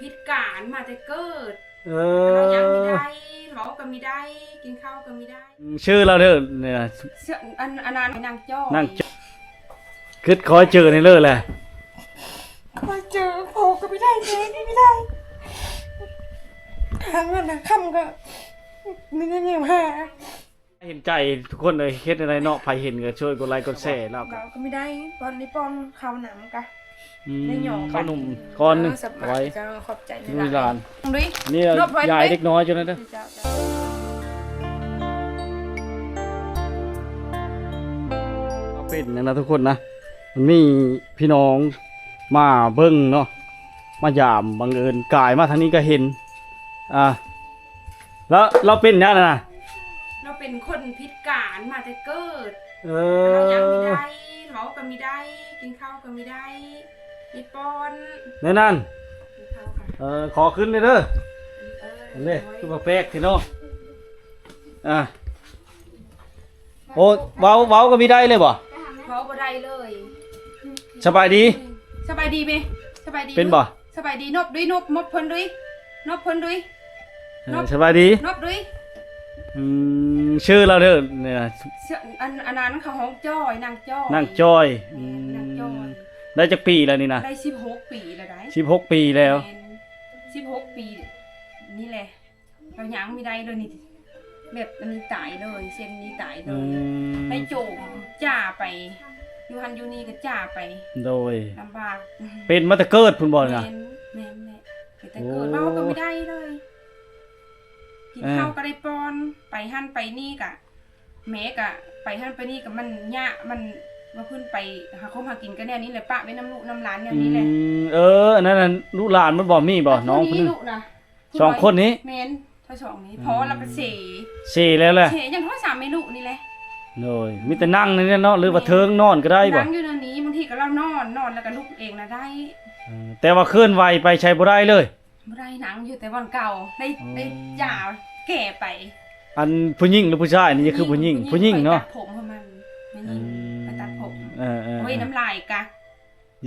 ພິດການມາແຕ່ເກີດ. ເອີ ເວົ້າຫຍັງບໍ່ໄດ້ ເວົ້າກໍບໍ່ໄດ້ ກິນເຂົ້າກໍບໍ່ໄດ້. ຊື່ລາວເດີນີ້ນະ ຊື່ ອັນ ອັນນັ້ນນາງຈ້ອຍ ນາງຈ້ອຍ. ຄິດຂໍເຈີນີ້ເລີຍແຫຼະ ຂໍເຈີ ພໍ່ກໍບໍ່ໄດ້ ແມ່ກໍບໍ່ໄດ້ ຫາເງິນຫາຄຳກໍບໍ່ໄດ້ແນວຫາ. ເຫັນໃຈທຸກຄົນເອີຍ ເຮັດແນວໃດເນາະ ໃຜເຫັນກໍຊ່ວຍກົດໄລກົດແຊແລ້ວກໍ ເວົ້າກໍບໍ່ໄດ້ ບ່ອນນີ້ປ້ອນເຂົ້ານຳກະ ອືມ ໄດ້ຫຍໍ້ໄປ ເຂົ້າໜຸ່ມກ້ອນໜຶ່ງ ເອີ ສະບາຍ ໄວ້ ເຈົ້າ ຂອບໃຈຫຼາຍໆ ນີ້ຫຼານ ດູ ນີ້ ນົບໄວ້ ຢາຍເດັກນ້ອຍຢູ່ນັ້ນເດີ ເຈົ້າ ເປັນຫຍັງນະທຸກຄົນນະ ມັນມີພີ່ນ້ອງມາເບິ່ງເນາະ ມາຢາມ ບັງເອີນກາຍມາທາງນີ້ກໍເຫັນ ອ່າ ລາວ ລາວເປັນຫຍັງນະ? ລາວເປັນຄົນພິດການມາແຕ່ເກີດ. ເອີ ເວົ້າຫຍັງບໍ່ໄດ້ ເວົ້າກໍບໍ່ໄດ້ ກິນເຂົ້າກໍບໍ່ໄດ້ ມີປ້ອນ ແນວນັ້ນ. ເອີ ຂໍຂຶ້ນເດີ ເອີ ອັນນີ້ຄືວ່າແປກແທ້ເນາະ ອ່າ. ໂອ້ ເວົ້າ ເວົ້າກໍບໍ່ໄດ້ເລີຍບໍ່? ເວົ້າບໍ່ໄດ້ເລີຍ. ສະບາຍດີ ສະບາຍດີເມ ສະບາຍດີ ເປັນບໍ່? ສະບາຍດີ ນົບດຸຍ ນົບ ນົບເພິ່ນດຸຍ ນົບເພິ່ນດຸຍ ເອີ ນົບ ສະບາຍດີ ນົບດຸຍ. ອືມ ຊື່ລາວເດີນີ້ນະ ຊື່ ອັນ ອັນນັ້ນເຂົາຮ້ອງຈ້ອຍ ນາງຈ້ອຍ ນາງຈ້ອຍ. ອືມ ນາງຈ້ອຍ ໄດ້ຈັກປີແລ້ວນີ້ນະ? ໄດ້ສິບຫົກປີແລ້ວໄດ໋ ສິບຫົກປີແລ້ວ. ແມ່ນ ສິບຫົກປີນີ້ແຫຼະ. ລາວຍ່າງບໍ່ໄດ້ເລີຍນີ້ ແບບອັນນີ້ຕາຍເລີຍ ເສັ້ນນີ້ຕາຍເລີຍ. ອືມ ໄປໂຈມຈ້າໄປ ຢູ່ຫັ້ນຢູ່ນີ້ກໍຈ້າໄປ. ໂດຍ ລຳບາກ ເປັນມາແຕ່ເກີດພຸ້ນບໍ່ນະ? ແມ່ນ ແມ່ນແຫຼະ ເປັນແຕ່ເກີດ. ໂອ້ ເວົ້າກໍບໍ່ໄດ້ເລີຍ ກິນ ເອີ ເຂົ້າກໍໄດ້ປ້ອນ ໄປຫັ້ນໄປນີ້ກະ ແມ່ກະໄປຫັ້ນໄປນີ້ກະມັນຍາກ ມັນວ່າເພິ່ນໄປຫາຄົມຫາກິນກະແນວນີ້ແຫຼະ ປະໄວ້ນຳລູກນຳຫຼານແນວນີ້ແຫຼະ. ອືມ ເອີ ອັນນັ້ນ ລູກຫຼານມັນບໍ່ມີບໍ່? ນ້ອງຄົນນີ້ ລູກນະ ສອງຄົນນີ້ ແມ່ນ ທັງສອງນີ້. ອືມ ພໍ່ລະກະເສ ເສແລ້ວແຫຼະ ເສຫຍັງ ໂທດ ສາມແມ່ລູກນີ້ແຫຼະ. ໂດຍ ມີແຕ່ນັ່ງໃນນັ້ນເນາະ ຫຼືວ່າເທິງນອນກໍໄດ້ບໍ່? ນັ່ງຢູ່ແນວນີ້ ບາງທີກໍລາວນອນ ນອນແລ້ວກໍລຸກເອງນະໄດ້. ເອີ ແຕ່ວ່າເຄື່ອນໄຫວໄປໃສບໍ່ໄດ້ເລີຍ. ບໍ່ໄດ້ ນັ່ງຢູ່ແຕ່ບ່ອນເກົ່າ ໄດ້ ອໍ ໄດ້ຢາແກ້ໄປ. ອັນຜູ້ຍິງຫຼືຜູ້ຊາຍນີ້? ຄືຜູ້ຍິງ ຜູ້ຍິງ ຜູ້ຍິງເນາະ ໄປຕັດຜົມໃຫ້ມັນ ແມ່ຍິງ ອືມ ໄປຕັດຜົມ. ເອີໆໆ ໂອ້ຍ ນ້ຳລາຍກະ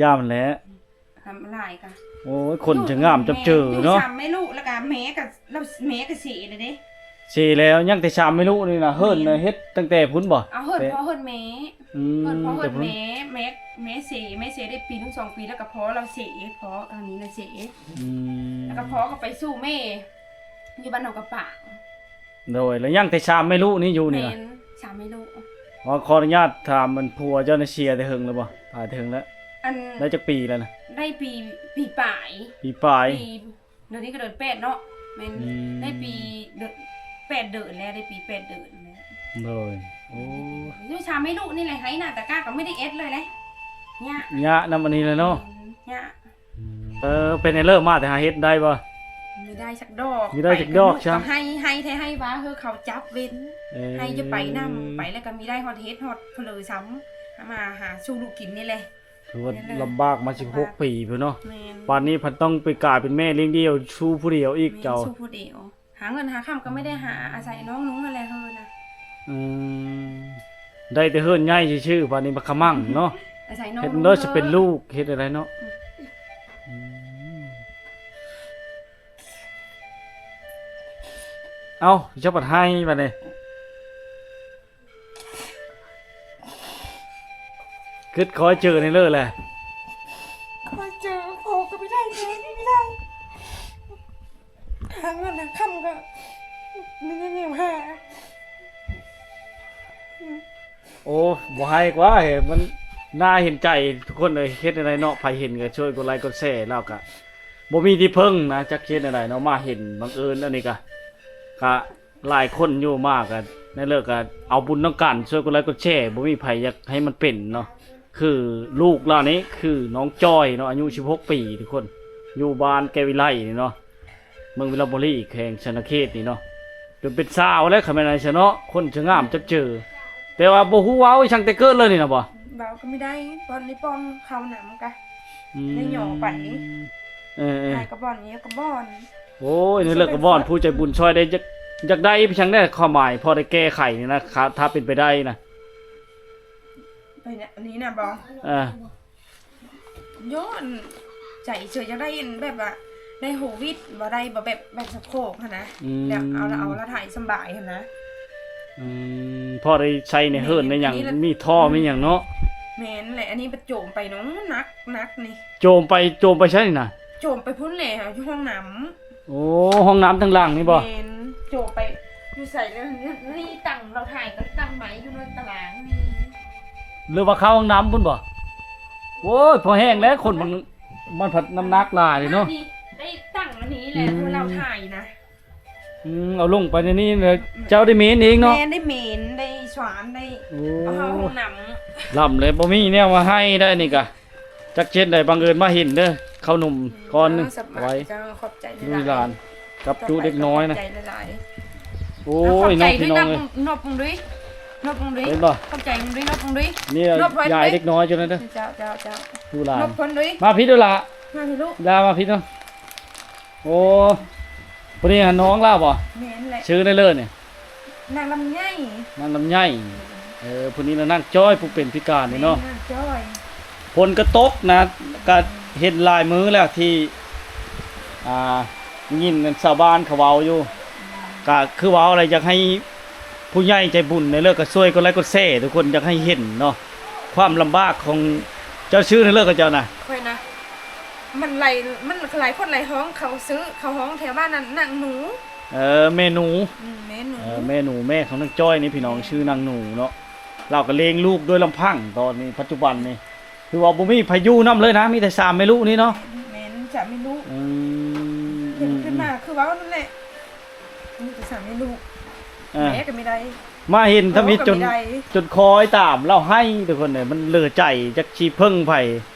ຢ້ານແຫຼະ ນ້ຳລາຍກະ. ໂອ້ຍ ຄົນຈະງາມຈັບເຈີເນາະ ຢູ່ສາມແມ່ລູກ ແລ້ວກະແມ່ກະ ແລ້ວແມ່ກະເສແລ້ວເດ້. ເສແລ້ວ ຍັງແຕ່ສາມແມ່ລູກນີ້ນະ. ເຮືອນນະ ແມ່ນ ເຮັດຕັ້ງແຕ່ພຸ້ນບໍ່? ເອົາເຮືອນ ແຕ່ ພໍ່ເຮືອນແມ່ ອືມ ເຮືອນພໍ່ເຮືອນແມ່ ແມ່ ແມ່ເສ ແມ່ເສໄດ້ປີໜຶ່ງສອງປີ ແລ້ວກໍພໍ່ລາວເສ ພໍ່ອັນນີ້ນະເສ ອືມ ແລ້ວກໍພໍ່ກໍໄປສູ່ແມ່ຢູ່ບ້ານໜອງກະປາງ. ໂດຍ ແລ້ວຍັງແຕ່ສາມແມ່ລູກນີ້ຢູ່ນີ້ນະ? ແມ່ນ ສາມແມ່ລູກ. ຂໍ ຂໍອະນຸຍາດຖາມ ອັນຜົວເຈົ້ານະເສຍແຕ່ເຫິງແລ້ວບໍ່? ຕາຍແຕ່ເຫິງແລ້ວ? ອັນ ໄດ້ຈັກປີແລ້ວນະ? ໄດ້ປີ ປີປາຍ ປີປາຍ ປີ ເດືອນນີ້ກໍເດືອນແປດເນາະ ແມ່ນ ອືມ ໄດ້ປີເດືອນ ແປດເດືອນແລ້ວ ໄດ້ປີແປດເດືອນແລ້ວ. ໂດຍ ໂອ້ ຢູ່ສາມແມ່ລູກນີ້ແຫຼະ ໄຮ່ນາຕາກ້າກໍບໍ່ໄດ້ເຮັດເລີຍເດ້ ຍາກ ຍາກນຳອັນນີ້ແຫຼະເນາະ ແມ່ນ ຍາກ. ອືມ ເອີ ເປັນແນວເລີມາແຕ່ຫາເຮັດໄດ້ບໍ່? ບໍ່ໄດ້ຈັກດອກ ບໍ່ໄດ້ຈັກດອກຊ້ຳ ໄຮ່ ໄຮ່ແທ້ໄຮ່ວ່າ ເຮີ ເຂົາຈັບເວັນ ເອີ ໄຮ່ຈະໄປນຳ ໄປແລ້ວກໍບໍ່ໄດ້ຮອດເຮັດຮອດເພີ້ຊ້ຳ ມາຫາສູ່ລູກກິນນີ້ແຫຼະ. ຖືວ່າລຳບາກມາສິບຫົກປີພຸ້ນເນາະ ແມ່ນ ປານນີ້ພັດຕ້ອງໄປກາຍເປັນແມ່ລ້ຽງດຽວ ສູ້ຜູ້ດຽວອີກ ແມ່ນ ເຈົ້າ ສູ້ຜູ້ດຽວ ຫາເງິນຫາຄຳກໍບໍ່ໄດ້ຫາ ອາໄສນ້ອງນຸ່ງຫັ້ນແຫຼະເຮີນະ. ອືມ ໄດ້ແຕ່ເຮືອນໃຫຍ່ຊື່ໆ ບາດນີ້ບັກຂະມັງເນາະ ອາໄສນ້ອງນຸ່ງ ເຮັດເດີ ຊິເປັນລູກ ເຮັດຈັ່ງໃດເນາະ. ອືມ ເອົ້າ ເຈົ້າບັດໄຫ້ບາດນີ້. ຄິດຂໍເຈີນີ້ເລີຍແຫຼະ ຂໍເຈີ ພໍ່ກໍບໍ່ໄດ້ ແມ່ກໍບໍ່ໄດ້ ຫາເງິນຫາຄຳກໍບໍ່ໄດ້ແນວຫາ. ໂອ້ ບໍ່ໄຫ້ກວ່າເຫ ມັນໜ້າເຫັນໃຈທຸກຄົນເອີຍ. ເຮັດແນວໃດເນາະ ໃຜເຫັນກໍຊ່ວຍກົດໄລກົດແຊ ແລ້ວກໍບໍ່ມີທີ່ເພິ່ງນະ ຈັກເຮັດແນວໃດເນາະ ມາເຫັນບັງເອີນອັນນີ້ກະ ກະ ຫຼາຍຄົນຢູ່ມາກະ ໃນເລີກກະເອົາບຸນນຳກັນ ຊ່ວຍກົດໄລກົດແຊ ບໍ່ມີໃຜຢາກໃຫ້ມັນເປັນເນາະ. ຄືລູກລາວນີ້ຄືນ້ອງຈອຍເນາະ ອາຍຸສິບຫົກປີທຸກຄົນ ຢູ່ບ້ານແກ້ວວິໄລນີ້ເນາະ ເມືອງວິລະບູລີ ແຂວງສະຫວັນນະເຂດນີ້ເນາະ. ຈົນເປັນສາວແລ້ວ ຄັນແມ່ນອັນຊັ້ນເນາະ ຄົນຈະງາມຈັກເຈີ ແຕ່ວ່າບໍ່ຮູ້ເວົ້າອີ່ຫຍັງແຕ່ເກີດເລີຍນີ້ນະບໍ່? ເວົ້າກໍບໍ່ໄດ້ ບ່ອນນີ້ປ້ອນເຂົ້ານຳກະ ອືມ ໄດ້ຫຍໍ້ໄປ ເອີໆ ອ້າຍກະບ່ອນ ເມຍກະບ່ອນ. ໂອ້ຍ ໃນເລື່ອງກະບ່ອນ ຜູ້ໃຈບຸນຊ່ອຍໄດ້ ຢາກ ຢາກໄດ້ອີ່ຫຍັງແດ່ ຄວາມໝາຍ ພໍໄດ້ແກ້ໄຂນີ້ນະ ຖ້າເປັນໄປໄດ້ນະ. ໄປນີ້ນະບໍ່? ເອີ ຍ້ອນໃຈເຊື່ອຢາກໄດ້ ແບບວ່າ ໄດ້ໂຄວິດ ບໍ່ໄດ້ ບໍ່ແບບ ແບບສະໂພກຫັ້ນນະ ອືມ ແລ້ວເອົາລະ ເອົາລະຖ່າຍສຳບາຍຫັ້ນນະ ອືມ ພໍໄດ້ໃຊ້ໃນເຮືອນໃນຫຍັງ ແມ່ນ ມີທໍ່ ອືມ ມີຫຍັງເນາະ ແມ່ນແຫຼະ ອັນນີ້ປະໂຈມໄປເນາະ ໜັກ ໜັກນີ້ ໂຈມໄປ ໂຈມໄປໃສນີ້ນະ ໂຈມໄປພຸ້ນແຫຼະ ຢູ່ຫ້ອງນ້ຳ ໂອ້ ຫ້ອງນ້ຳທາງຫຼັງນີ້ບໍ່ ແມ່ນ ໂຈມໄປຢູ່ໃສແລ້ວ ນີ້ຕັ້ງລະຖ່າຍ ຕັ້ງໄມ້ຢູ່ໃນຕາລາງນີ້ ຫຼືວ່າເຂົ້າຫ້ອງນ້ຳພຸ້ນບໍ່ ໂອ້ຍ ພໍແຮງແລ້ວ ຄົນມັນ ມັນພັດນ້ຳໜັກຫຼາຍເດ້ເນາະ ນີ້ໄດ້ຕັ້ງອັນນີ້ແຫຼະ ອືມ ເພາະລາວຖ່າຍນະ ອືມ ເອົາລົງໄປໃນນີ້ແລ້ວ ອືມ ເຈົ້າໄດ້ເໝນເອງເນາະ ແມ່ນ ໄດ້ເໝນ ໄດ້ສວານ ໄດ້ ໂອ້ ເອົາເຂົ້າຫ້ອງນ້ຳ ລ້ຳເລີຍ ບໍ່ມີແນວມາໃຫ້ໄດ້ນີ້ກະ ຈັກເຮັດໃດ ບັງເອີນມາເຫັນເດີ ເຂົ້າໜຸ່ມ ອືມ ກ້ອນໜຶ່ງ ເອົາ ສະບາຍ ໄວ້ ເຈົ້າ ຂອບໃຈຫຼາຍໆ ລູກຫຼານ ກັບຈຸເດັກນ້ອຍນະ ຂອບໃຈຫຼາຍໆ ໂອ້ຍ ເນາະ ພີ່ນ້ອງເອີຍ ນົບເບິ່ງດຸຍ ນົບເບິ່ງດຸຍ ເຫັນບໍ່ ຂອບໃຈເບິ່ງດຸຍ ນົບເບິ່ງດຸຍ ນີ້ ນົບໄວ້ ຍາຍເດັກນ້ອຍເຈົ້ານັ້ນເດີ ເຈົ້າ ເຈົ້າ ເຈົ້າ ລູກຫຼານ ນົບເພິ່ນດຸຍ ມາພີ້ດູລະ ມາພີ້ລູກ ລາມາພີ້ເນາະ ໂອ້ ຜູ້ນີ້ຫັ້ນນ້ອງລາວບໍ່ ແມ່ນແຫຼະ ຊື່ໄດ້ເລີຍນີ້ ນາງລຳໄຍ ນາງລຳໄຍ ເອີ ຜູ້ນີ້ນະນາງຈ້ອຍ ຜູ້ເປັນພິການນີ້ເນາະ ແມ່ນ ນາງຈ້ອຍ ຝົນກະຕົກນະ ກະເຫັນຫຼາຍມື້ແລ້ວທີ່ ອ່າ ໄດ້ຍິນຊາວບ້ານເຂົາເວົ້າຢູ່ ກະຄືເວົ້າແຫຼະ ຢາກໃຫ້ຜູ້ໃຫຍ່ໃຈບຸນໃນເລີກກະຊ່ວຍກົດໄລກົດແຊທຸກຄົນ ຢາກໃຫ້ເຫັນເນາະ ຄວາມລຳບາກຂອງ ເຈົ້າຊື່ໃນເລີກຂອງເຈົ້ານະ ຂ້ອຍນະ ມັນຫຼາຍ ມັນຫຼາຍຄົນຫຼາຍຫ້ອງ ເຂົາຊື່ ເຂົາຮ້ອງແຖວບ້ານນັ້ນ ນາງໜູ ເອີ ແມ່ໜູ ອືມ ແມ່ໜູ ເອີ ແມ່ໜູ ແມ່ຂອງນາງຈ້ອຍນີ້ພີ່ນ້ອງ ແມ່ນ ຊື່ນາງໜູເນາະ ລາວກະລ້ຽງລູກດ້ວຍລຳພັງຕອນນີ້ ປັດຈຸບັນນີ້ ຄືວ່າບໍ່ມີໃຜຢູ່ນຳເລີຍນະ ມີແຕ່ສາມແມ່ລູກນີ້ເນາະ ແມ່ນ ສາມແມ່ລູກ ອືມ ເຫັນຂຶ້ນມາ ອືມ ຄືເວົ້ານັ້ນແຫຼະ ມີແຕ່ສາມແມ່ລູກ ເອີ ແມ່ກະມີໄດ້ ມາເຫັນທຳອິດຈົນ ໂອ້ ກະມີໄດ້ ຈົນຄອຍຕາມລາວໄຫ້ທຸກຄົນເອີຍ ມັນເຫຼືອໃຈ ຈັກຊິເພິ່ງໃຜ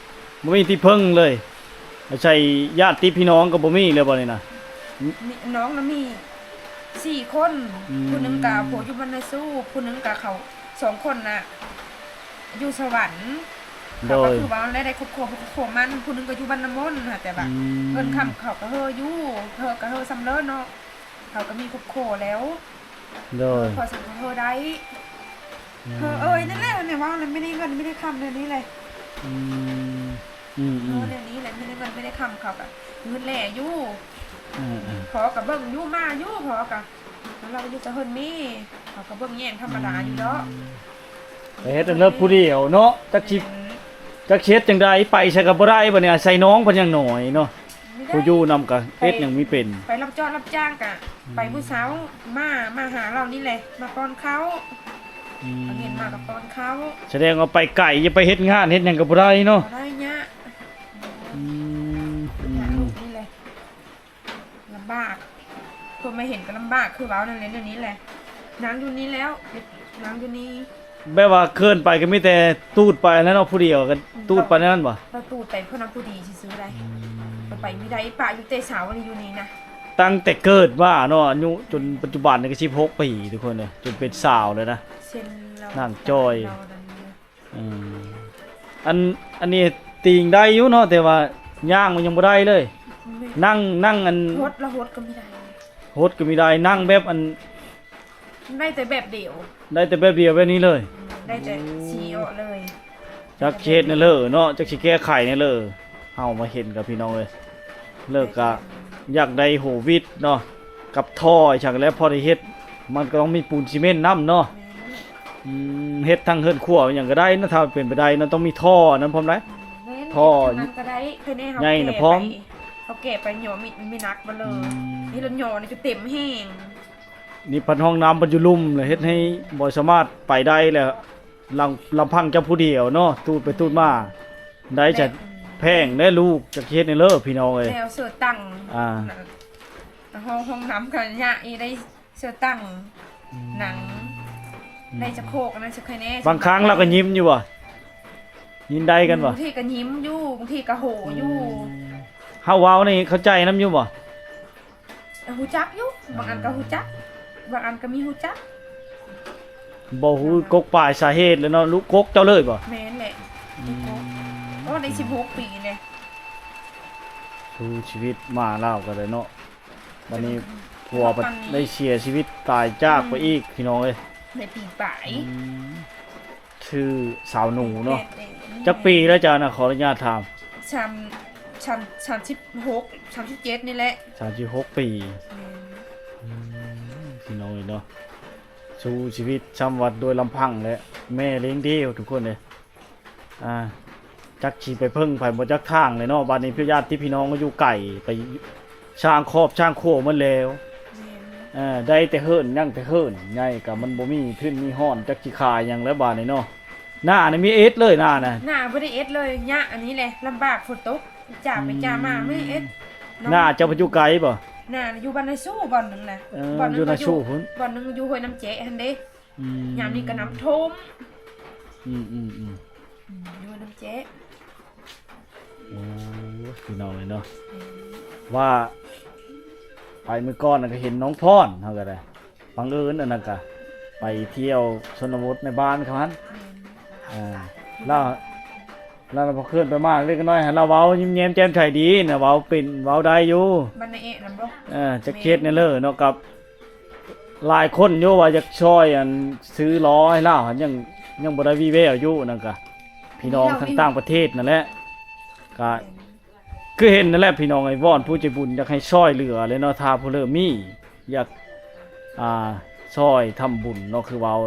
ບໍ່ມີທີ່ເພິ່ງເລີຍ ອາໄສຍາດຕິພີ່ນ້ອງກະບໍ່ມີເລີຍບໍ່ນີ້ນະ ມີ ນ້ອງນະມີສີ່ຄົນ ອືມ ຜູ້ໜຶ່ງກະຜົວຢູ່ບ້ານນາຊູ ຜູ້ໜຶ່ງກະເຂົາສອງຄົນນະ ຢູ່ສະຫວັນ ໂດຍ ເຂົາກະຄືວ່າໄດ້ ໄດ້ຄອບຄົວ ຄອບຄົວມັນ ຜູ້ໜຶ່ງກະຢູ່ບ້ານນາມົນ ແຕ່ວ່າ ອືມ ເງິນຄຳເຂົາກະເຮີຢູ່ ເຮີກະເຮີຊຳເລີເນາະ ເຂົາກະມີຄອບຄົວແລ້ວ ໂດຍ ພໍສຳເຮົາໄດ້ ອືມ ເຮີເອີຍ ນັ້ນແຫຼະ ແນວເວົ້າແລ້ວ ມີໄດ້ເງິນມີໄດ້ຄຳແນວນີ້ແຫຼະ ອືມ ອືມໆ ເອີ ແນວນີ້ແຫຼະ ມີໄດ້ເງິນມີໄດ້ຄຳ ເຂົາກະເງິນແຫຼະຢູ່ ອືມໆ ພໍ່ກະເບິ່ງຢູ່ ມາຢູ່ ພໍ່ກະ ລາວຢູ່ກະເຮືອນແມ່ ເຂົາກະເບິ່ງແຍງທຳມະດາຢູ່ດອກ ອືມ ໄປເຮັດອັນເລີດຜູ້ດຽວເນາະ ຈັກຊິ ແມ່ນ ຈັກຊິເຮັດຈັ່ງໃດ ໄປໃສກະບໍ່ໄດ້ ບາດນີ້ອາໄສນ້ອງເພິ່ນຍັງນ້ອຍເນາະ ຜູ້ຢູ່ນຳກະເຮັດຫຍັງມີເປັນ ໄປ ໄປຮັບຈ້ອງຮັບຈ້າງກະ ອືມ ໄປຜູ້ສາວ ມາ ມາຫາລາວນີ້ແຫຼະ ມາປ້ອນເຂົ້າ ອືມ ເອົາເງິນມາກະປ້ອນເຂົ້າ ສະແດງວ່າໄປໄກ ຢ່າໄປເຮັດງານເຮັດຫຍັງກະບໍ່ໄດ້ເນາະ ບໍ່ໄດ້ຍາກ ອືມ ຫາລູກນີ້ແຫຼະ ລຳບາກ ຄົນມາເຫັນກະລຳບາກ ຄືເວົ້ານັ້ນແຫຼະ ແນວນີ້ແຫຼະ ນາງຢູ່ນີ້ແລ້ວ ນາງຢູ່ນີ້ ແບບວ່າເຄື່ອນໄປກະມີແຕ່ຕູດໄປແລ້ວເນາະ ຜູ້ດຽວກະຕູດໄປແນວນັ້ນບໍ່ ກະຕູດໄປເພິ່ນເອົາຜູ້ດີຊື່ໆໄດ໋ ອືມ ກະໄປມີໄດ້ ປະຢູ່ແຕ່ເຊົ້ານີ້ ຢູ່ນີ້ນະ ຕັ້ງແຕ່ເກີດມາເນາະ ອາຍຸຈົນປັດຈຸບັນນີ້ກະສິບຫົກປີທຸກຄົນເອີຍ ຈົນເປັນສາວແລ້ວນະ ເຊັ່ນລາວ ນາງຈ້ອຍ ລາວນັ້ນ ອືມ ອັນ ອັນນີ້ຕີງໄດ້ຢູ່ເນາະ ແຕ່ວ່າຍ່າງມັນຍັງບໍ່ໄດ້ເລີຍ ແມ່ນ ນັ່ງ ນັ່ງອັນ ຫົດລະຫົດກະມີໄດ້ ຫົດກະມີໄດ້ ນັ່ງແບບອັນ ໄດ້ແຕ່ແບບດຽວ ໄດ້ແຕ່ແບບດຽວແບບນີ້ເລີຍ ໄດ້ແຕ່ ໂອ້ ຊີ້ເອາະເລີຍ ຈັກຊິເຮັດແນວເລີເນາະ ຈັກຊິແກ້ໄຂແນວເລີ ເຮົາມາເຫັນກັບພີ່ນ້ອງເອີຍ ເລີກກະຢາກໄດ້ໂຮວິດເນາະ ກັບທໍ່ອີ່ຫຍັງແຫຼະ ພໍໄດ້ເຮັດ ມັນກະຕ້ອງມີປູນຊີເມັນນຳເນາະ ແມ່ນ ອືມ ເຮັດທັງເຮືອນຄົວອີ່ຫຍັງກະໄດ້ເນາະ ຖ້າເປັນໄປໄດ້ເນາະ ຕ້ອງມີທໍ່ອັນນັ້ນພ້ອມໄດ�ໃຫ້ ແມ່ນ ທໍ່ ເຮັດຈັ່ງນັ້ນກະໄດ້ ໃຫ້ແນ່ເຮົາ ໃຫຍ່ນະພ້ອມ ແກ້ໄປ ເຮົາແກ້ໄປຫຍໍ້ມີ ມີໜັກມາເລີຍ ອືມ ນີ້ລະຫຍໍ້ນີ້ກະເຕັມແຮງ ນີ້ພັດຫ້ອງນ້ຳພັດຢູ່ລຸ່ມ ລະເຮັດໃຫ້ບໍ່ສາມາດໄປໄດ້ແລ້ວ ລຳ ລຳພັງເຈົ້າຜູ້ດຽວເນາະ ຕູດໄປຕູດມາ ໄດ້ຈະ ແມ່ນ ແພງເດ້ລູກ ຈັກຊິເຮັດແນວເລີພີ່ນ້ອງເອີຍ ແລ້ວເສື້ອຕັ່ງ ອ່າ ຫ້ອງ ຫ້ອງນ້ຳກະຍາກອີກໄດ້ ເສື້ອຕັ່ງ ອືມ ໜັງ ອືມ ໄດ້ຈະໂຄກອັນນັ້ນ ຊິໃຄແນ່ ບາງຄັ້ງລາວກະຍິ້ມຢູ່ບໍ່? ຍິ້ມໄດ້ກັນບໍ່? ບາງທີກະຍິ້ມຢູ່ ບາງທີກະໂຫຢູ່ ອືມ ເຮົາເວົ້ານີ້ເຂົ້າໃຈນຳຢູ່ບໍ່? ຮູ້ຈັກຢູ່ ບາງອັນກະຮູ້ຈັກ ບາງອັນກະມີຮູ້ຈັກ ບໍ່ຮູ້ກົກປາຍສາເຫດເລີຍເນາະ ລູກກົກເຈົ້າເລີຍບໍ່? ແມ່ນແຫຼະ ອືມ ໂອ້ ໄດ້ສິບຫົກປີແຫຼະ ສູ້ຊີວິດມາລາວກະໄດ້ເນາະ ບາດນີ້ຜົວພັດໄດ້ເສຍຊີວິດຕາຍຈາກໄປອີກ ອືມ ພີ່ນ້ອງເອີຍ ໄດ້ປີປາຍ ອືມ ຊື່ສາວໜູເນາະ ແມ່ນໆ ຈັກປີແລ້ວເຈົ້ານະ ຂໍອະນຸຍາດຖາມ? ສາມ ສາມ ສາມສິບຫົກ ສາມສິບເຈັດນີ້ແຫຼະ ສາມສິບຫົກປີ. ແມ່ນ ອືມ ພີ່ນ້ອງເອີຍເນາະ ສູ້ຊີວິດຊຳວ່າໂດຍລຳພັງ ແລະ ແມ່ລ້ຽງດຽວ ທຸກຄົນເອີຍ. ອ່າ ຈັກຊິໄປເພິ່ງໃຜ ບໍ່ຈັກທາງເລີຍເນາະ. ບາດນີ້ຍາດຕິພີ່ນ້ອງກໍຢູ່ໄກ ໄປສ້າງຄອບສ້າງຄົວໝົດແລ້ວ. ແມ່ນ ເອີ ໄດ້ແຕ່ເຫີນ ຍັງແຕ່ເຫີນໃຫຍ່ ກໍມັນບໍ່ມີທຶນມີຮອນ ຈັກຊິຂາຍຫຍັງແລ້ວບາດນີ້ເນາະ. ໜ້ານີ້ມີເອັດເລີຍ ໜ້ານະ ໜ້າບໍ່ໄດ້ເອັດເລີຍ ຍະ ອັນນີ້ແຫຼະ ລຳບາກ ຝົນຕົກ ຈາໄປຈາມາ ອືມ ບໍ່ໄດ້ເອັດ. ໜ້າເຈົ້າເພິ່ນຢູ່ໄກບໍ່? ໜ້າຢູ່ບ້ານນາຊູ່ບ່ອນໜຶ່ງນະ ເອີ ບ່ອນໜຶ່ງ ຢູ່ນາຊູ່ພຸ້ນ ບ່ອນໜຶ່ງຢູ່ຫ້ວຍນ້ຳແຈະຫັ້ນເດ້. ອືມ ຍາມນີ້ກໍນ້ຳຖ້ວມ. ອືມໆໆ ອືມ ຢູ່ຫ້ວຍນ້ຳແຈະ. ໂອ້ ພີ່ນ້ອງເອີຍເນາະ ອືມ ວ່າໄປມື້ກ່ອນນະ ກໍເຫັນນ້ອງພອນ ເຮົາກໍໄດ້ ບັງເອີນອັນນັ້ນກະໄປທ່ຽວຊົນນະບົດໃນບ້ານເຂົາຫັ້ນ. ແມ່ນ ອ່າ ລາວ ລາວ ລາວບໍ່ເຄີຍໄປມາເລັກນ້ອຍຫັ້ນ ລາວເວົ້າຍິ້ມແຍ້ມແຈ່ມໃສດີນະ ເວົ້າເປັນ ເວົ້າໄດ້ຢູ່. ບັນນາເອະນຳບໍ່? ເອີ ຈັກເຮັດແນວເລີເນາະ ກັບຫຼາຍຄົນຢູ່ວ່າຢາກຊ່ອຍອັນຊື້ລໍ້ໃຫ້ລາວຫັ້ນ ຍັງ ຍັງບໍ່ໄດ້ວີແວວຢູ່. ນັ້ນກະພີ່ນ້ອງທາງຕ່າງປະເທດນັ້ນແຫຼະ ກະ ຄືເຫັນນັ້ນແຫຼະພີ່ນ້ອງເອີຍ ວອນຜູ້ໃຈບຸນຢາກໃຫ້ຊ່ອຍເຫຼືອເລີຍເນາະ ຖ້າຜູ້ເລີ່ມມີຢາກ ອ່າ ຊ່ອຍທຳບຸນເນາະ ຄືເວົ້າ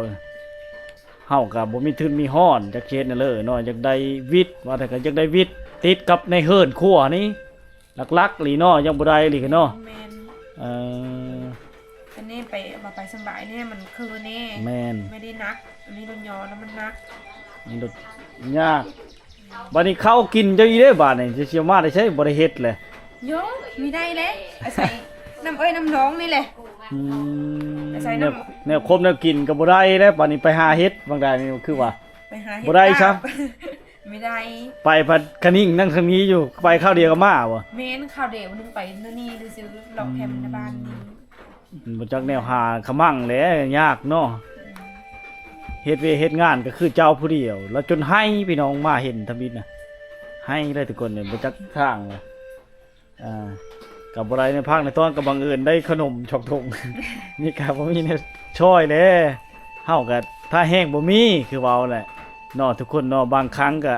ເຮົາກໍບໍ່ມີທຶນມີຮອນ ຈັກເຮັດແນວເລີເນາະ ຢາກໄດ້ວິດ ວ່າແຕ່ກໍຢາກໄດ້ວິດຕິດກັບໃນເຮືອນຄົວນີ້ ຫຼັກໆອີ່ຫຼີເນາະ ຍັງບໍ່ໄດ້ອີ່ຫຼີເນາະ. ແມ່ນ ເອີ ອັນນີ້ໄປ ວ່າໄປສຳບາຍແດ່ ມັນຄືແດ່. ແມ່ນ ໄມ່ໄດ້ໜັກ ອັນນີ້ລົດຍໍແລ້ວມັນໜັກ ນີ້ລົດຍາກ. ບາດນີ້ເຂົ້າກິນເຈົ້າອີກເດ້ ບາດນີ້ຊິເອົາມາແຕ່ໃສ ບໍ່ໄດ້ເຮັດແຫຼະ. ໂຍ ມີໄດ້ແຫຼະ ອາໄສນ້ຳເອີຍນ້ຳໜອງນີ້ແຫຼະ. ອືມ ອາໄສນ້ຳ ແນວ ແນວຄົບແນວກິນກໍບໍ່ໄດ້ແລ້ວ ບາດນີ້ໄປຫາເຮັດບາງໃດນີ້ ຄືວ່າໄປຫາເຮັດ ບໍ່ໄດ້ຊ້ຳ ໄມ່ໄດ້ ໄປພັດຄະນິງນັ້ນຄະນິງຢູ່ ໄປຄາວດຽວກໍມາບໍ່? ແມ່ນ ຄາວດຽວໜຶ່ງໄປນີ້ຊື່ໆ ເລາະແຄມໃນບ້ານນີ້. ອືມ ບໍ່ຈັກແນວຫາຂະມັງແຫຼະ ຍາກເນາະ. ອືມ ເຮັດວຽກເຮັດງານກໍຄືເຈົ້າຜູ້ດຽວ ແລ້ວຈົນໄຫ້ ພີ່ນ້ອງມາເຫັນທຳອິດນະ ໄຫ້ເລີຍທຸກຄົນເລີຍ ບໍ່ຈັກທາງເລີຍ. ອ່າ ກໍບໍ່ໄດ້ໃນພາກໃນຕອນ ກໍບັງເອີນໄດ້ຂະໜົມສອງຖົງ ນີ້ກໍບໍ່ມີແນວຊ່ອຍແຫຼະ ເຮົາກໍທ່າແຮງບໍ່ມີ ຄືເວົ້າແຫຼະເນາະ ທຸກຄົນເນາະ. ບາງຄັ້ງກໍ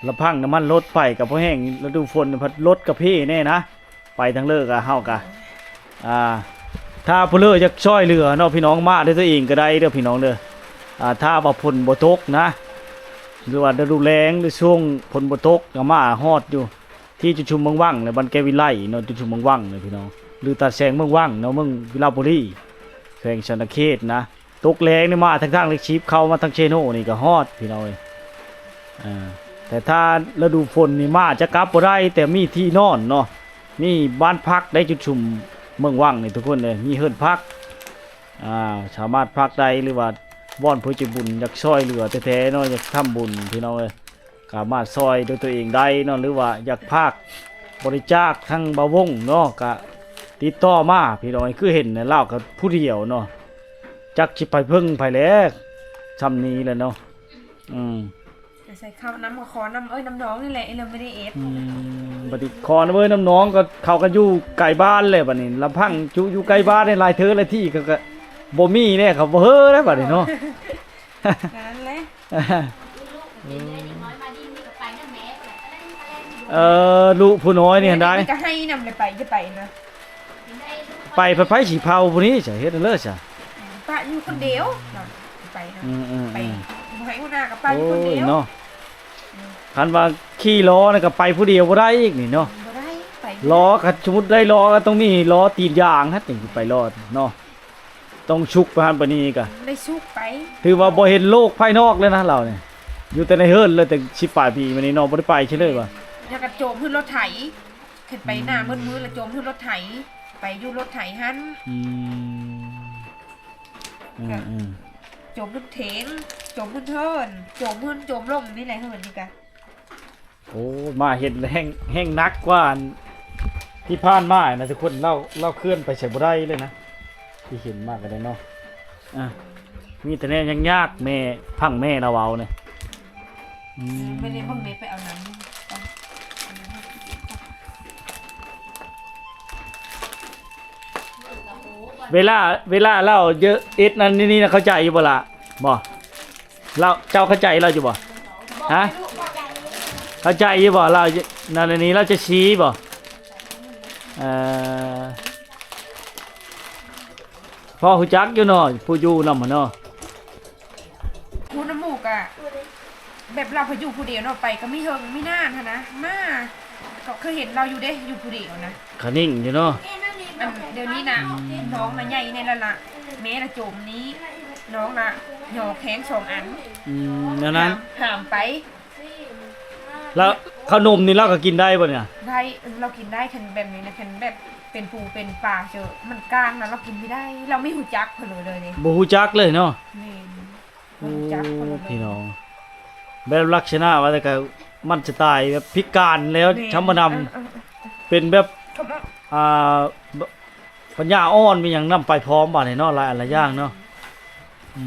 ລະພັງນ້ຳມັນລົດໄປກໍພໍແຮງ ລະດູຝົນພັດລົດກະເພແດ່ນະ ໄປທາງເລີກະ ເຮົາກະ ອ່າ ຖ້າຜູ້ເລີກຢາກຊ່ອຍເຫຼືອເນາະ ພີ່ນ້ອງມາດ້ວຍຕົວເອງກໍໄດ້ເດີພີ່ນ້ອງເດີ. ອ່າ ຖ້າວ່າຝົນບໍ່ຕົກນະ ຫຼືວ່າລະດູແລ້ງ ຫຼືຊ່ວງຝົນບໍ່ຕົກກໍມາຮອດຢູ່ທີ່ຈຸດຊຸມເມືອງວັງ ແລະ ບ້ານແກ້ວວິໄລເນາະ ຈຸດຊຸມເມືອງວັງເນາະ ພີ່ນ້ອງ ຫຼືຕາແສງເມືອງວັງເນາະ ເມືອງວິລະບູລີ ແຂວງສະຫວັນນະເຂດນະ. ຕົກແລ້ງນີ້ມາທາງທາງເລກສິບ ເຂົ້າມາທາງເຊໂນນີ້ກໍຮອດ ພີ່ນ້ອງເອີຍ. ອ່າ ແຕ່ຖ້າລະດູຝົນນີ້ມາຈະກັບບໍ່ໄດ້ ແຕ່ມີທີ່ນອນເນາະ ມີບ້ານພັກໄດ້ ຈຸດຊຸມເມືອງວັງນີ້ທຸກຄົນເອີຍ ມີເຮືອນພັກ ອ່າ ສາມາດພັກໄດ້ ຫຼືວ່າວອນຜູ້ໃຈບຸນຢາກຊ່ອຍເຫຼືອແທ້ໆເນາະ ຢາກທຳບຸນ ພີ່ນ້ອງເອີຍ. ກະມາຊ່ອຍດ້ວຍຕົວເອງໄດ້ເນາະ ຫຼືວ່າຢາກຝາກບໍລິຈາກທາງບ່າວວົງເນາະ ກະຕິດຕໍ່ມາ ພີ່ນ້ອງ. ຄືເຫັນແຫຼະ ລາວກະຜູ້ດຽວເນາະ ຈັກຊິໄປເພິ່ງໃຜແຫຼະ ຊ່ຳນີ້ແຫຼະເນາະ. ອືມ ອາໄສເຂົ້ານຳ ຂໍນ້ຳເອີຍນ້ຳໜອງນີ້ແຫຼະ ເອີຍ ເລີຍບໍ່ໄດ້ເອັດ. ອືມ ບັດນີ້ຂໍນ້ຳເອີຍນ້ຳໜອງກໍ ເຂົາກໍຢູ່ໄກບ້ານແຫຼະ ບັດນີ້ລຳພັງຢູ່ ຢູ່ໃກ້ບ້ານນີ້ ຫຼາຍເທື່ອຫຼາຍທີ່ ເຂົາກໍບໍ່ມີແດ່ ເຂົາບໍ່ເຮີແລ້ວບັດນີ້ເນາະ. ນັ້ນແຫຼະ ເອີ ລູກຜູ້ນ້ອຍນີ້ຫັ້ນໄດ໋ ກໍໃຫ້ນຳເລີຍ ໄປ ຈະໄປນະ ໄປ ໄປ ໄປຊິເຜົາຜູ້ນີ້ ຈະເຮັດແນວໃດຊະ ປະຢູ່ຄົນດຽວນະ ໄປນະ ອືມໆໆ ໄປ ບໍ່ໃຫ້ຫົວໜ້າກໍປະຢູ່ຄົນດຽວ ໂອ້ຍເນາະ. ອືມ ຄັນວ່າຂີ່ລໍ້ນະກໍໄປຜູ້ດຽວບໍ່ໄດ້ອີກນີ້ເນາະ ບໍ່ໄດ້ ໄປບໍ່ໄດ້ ລໍ້ ຄັນສົມມຸດໄດ້ລໍ້ກໍຕ້ອງມີລໍ້ຕີນຢາງຫັ້ນ ຈັ່ງຊິໄປລອດເນາະ. ຕ້ອງຊຸກໄປຫັ້ນໄປນີ້ກະ ໄດ້ຊຸກໄປ ຖືວ່າບໍ່ເຫັນໂລກພາຍນອກເລີຍນະ ລາວນີ້ ຢູ່ແຕ່ໃນເຮືອນເລີຍ ແຕ່ສິບປາຍປີມານີ້ເນາະ ບໍ່ໄດ້ໄປໃສເລີຍວ່າ ແລ້ວກໍໂຈມຂຶ້ນລົດໄຖ ຂຶ້ນໄປໜ້າມືດໆ ແລ້ວໂຈມຂຶ້ນລົດໄຖ ໄປຢູ່ລົດໄຖຫັ້ນ. ອືມ ອືມໆ ໂຈມຂຶ້ນເຖງ ໂຈມຂຶ້ນເທິນ ໂຈມຂຶ້ນໂຈມລົງນີ້ແຫຼະ ເຮືອນນີ້ກະ. ໂອ້ ມາເຫັນແຮງ ແຮງໜັກກວ່າອັນທີ່ຜ່ານມານະທຸກຄົນ ລາວ ລາວເຄື່ອນໄປໃສບໍ່ໄດ້ເລີຍນະ ທີ່ເຫັນມາກໍໄດ້ເນາະ. ອ່າ ມີແຕ່ແນວຍາກໆ ແມ່ ພັງແມ່ລາວເວົ້ານີ້. ອືມ ແມ່ໄດ້ເບິ່ງ ແມ່ໄປເອົານ້ຳ ເວລາ ເວລາລາວເຮັດນັ້ນນີ້ນະ ເຂົ້າໃຈຢູ່ບໍ່ລະ? ບໍ່ ລາວ ເຈົ້າເຂົ້າໃຈລາວຢູ່ບໍ່? ຮະ ເຂົ້າໃຈຢູ່ບໍ່? ລາວ ນັ້ນອັນນີ້ລາວຈະຊີ້ບໍ່? ເອີ ພໍຮູ້ຈັກຢູ່ເນາະ ຜູ້ຢູ່ນຳຫັ້ນເນາະ. ຜູ້ນຳໝູ່ກະແບບລາວໄປຢູ່ຜູ້ດຽວເນາະ ໄປກໍມີເຫິງມີນານຫັ້ນນະ ມາ ກໍເຄີຍເຫັນລາວຢູ່ເດ້ ຢູ່ຜູ້ດຽວນະ ຂະນິງຢູ່ເນາະ. ອັນດຽວນີ້ນະ ອືມ ນ້ອງນະໃຫຍ່ແດ່ລະລະ ແມ່ລະຈົ່ມນີ້ ນ້ອງນະຍໍແຂ້ງສອງອັນ ອືມ ແນວນັ້ນ ຫາມ ຫາມໄປ. ແລ້ວເຂົ້າໜົມນີ້ລາວກໍກິນໄດ້ບໍ່ນີ້? ໄດ້ ເອີ ລາວກິນໄດ້ ຄັນແບບນີ້ນະ ຄັນແບບເປັນປູເປັນປາເຈີ ມັນກ້າງນະ ລາວກິນບໍ່ໄດ້ ລາວບໍ່ຮູ້ຈັກເພິ່ນເລີຍເດ. ບໍ່ຮູ້ຈັກເລີຍເນາະ. ແມ່ນ ບໍ່ຮູ້ຈັກເພິ່ນເລີຍ ໂອ້ ພີ່ນ້ອງ ແບບລັກສະນະວ່າແຕ່ກໍມັນຈະຕາຍແບບພິການແລ້ວ ແມ່ນ ທຳມະດຳ ເອີໆໆ ເປັນແບບ ອ່າ ພະຍາອ່ອນ ມີຫຍັງນຳໄປພ້ອມບາດນີ້ເນາະ ຫຼາຍອັນຫຼາຍຢ່າງເນາະ. ອື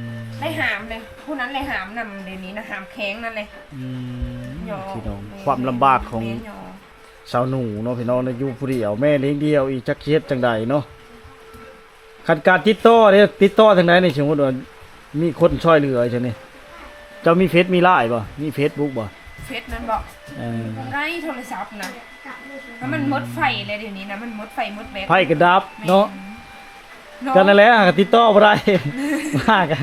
ມ ໄດ້ຫາມເດ້ ຜູ້ນັ້ນໄດ້ຫາມນຳ ດຽວນີ້ນະ ຫາມແຂ້ງນັ້ນເດ້. ອືມ ພີ່ນ້ອງ ແມ່ນ ຄວາມລຳບາກຂອງ ແມ່ນ ສາວໜູເນາະ ພີ່ນ້ອງເນາະ ຢູ່ຜູ້ດຽວ ແມ່ລ້ຽງດຽວອີກ ຈັກຊິເຮັດຈັ່ງໃດເນາະ. ຄັນການຕິດຕໍ່ເດ້ ຕິດຕໍ່ທາງໃດນີ້? ສົມມຸດວ່າມີຄົນຊ່ອຍເຫຼືອຈັ່ງນີ້ ເຈົ້າມີເຟສມີລາຍບໍ່? ມີເຟສບຸກບໍ່? ເຟສນັ້ນບໍ່? ເອີ ໄດ້ໂທລະສັບນະ ແລ້ວມັນໝົດໄຟແລ້ວ ດຽວນີ້ນະ ມັນໝົດໄຟໝົດແບັດ ໄຟກໍດັບເນາະ. ແມ່ນ ກໍນັ້ນແຫຼະ ຫາກໍຕິດຕໍ່ບໍ່ໄດ້ ຫາກໍ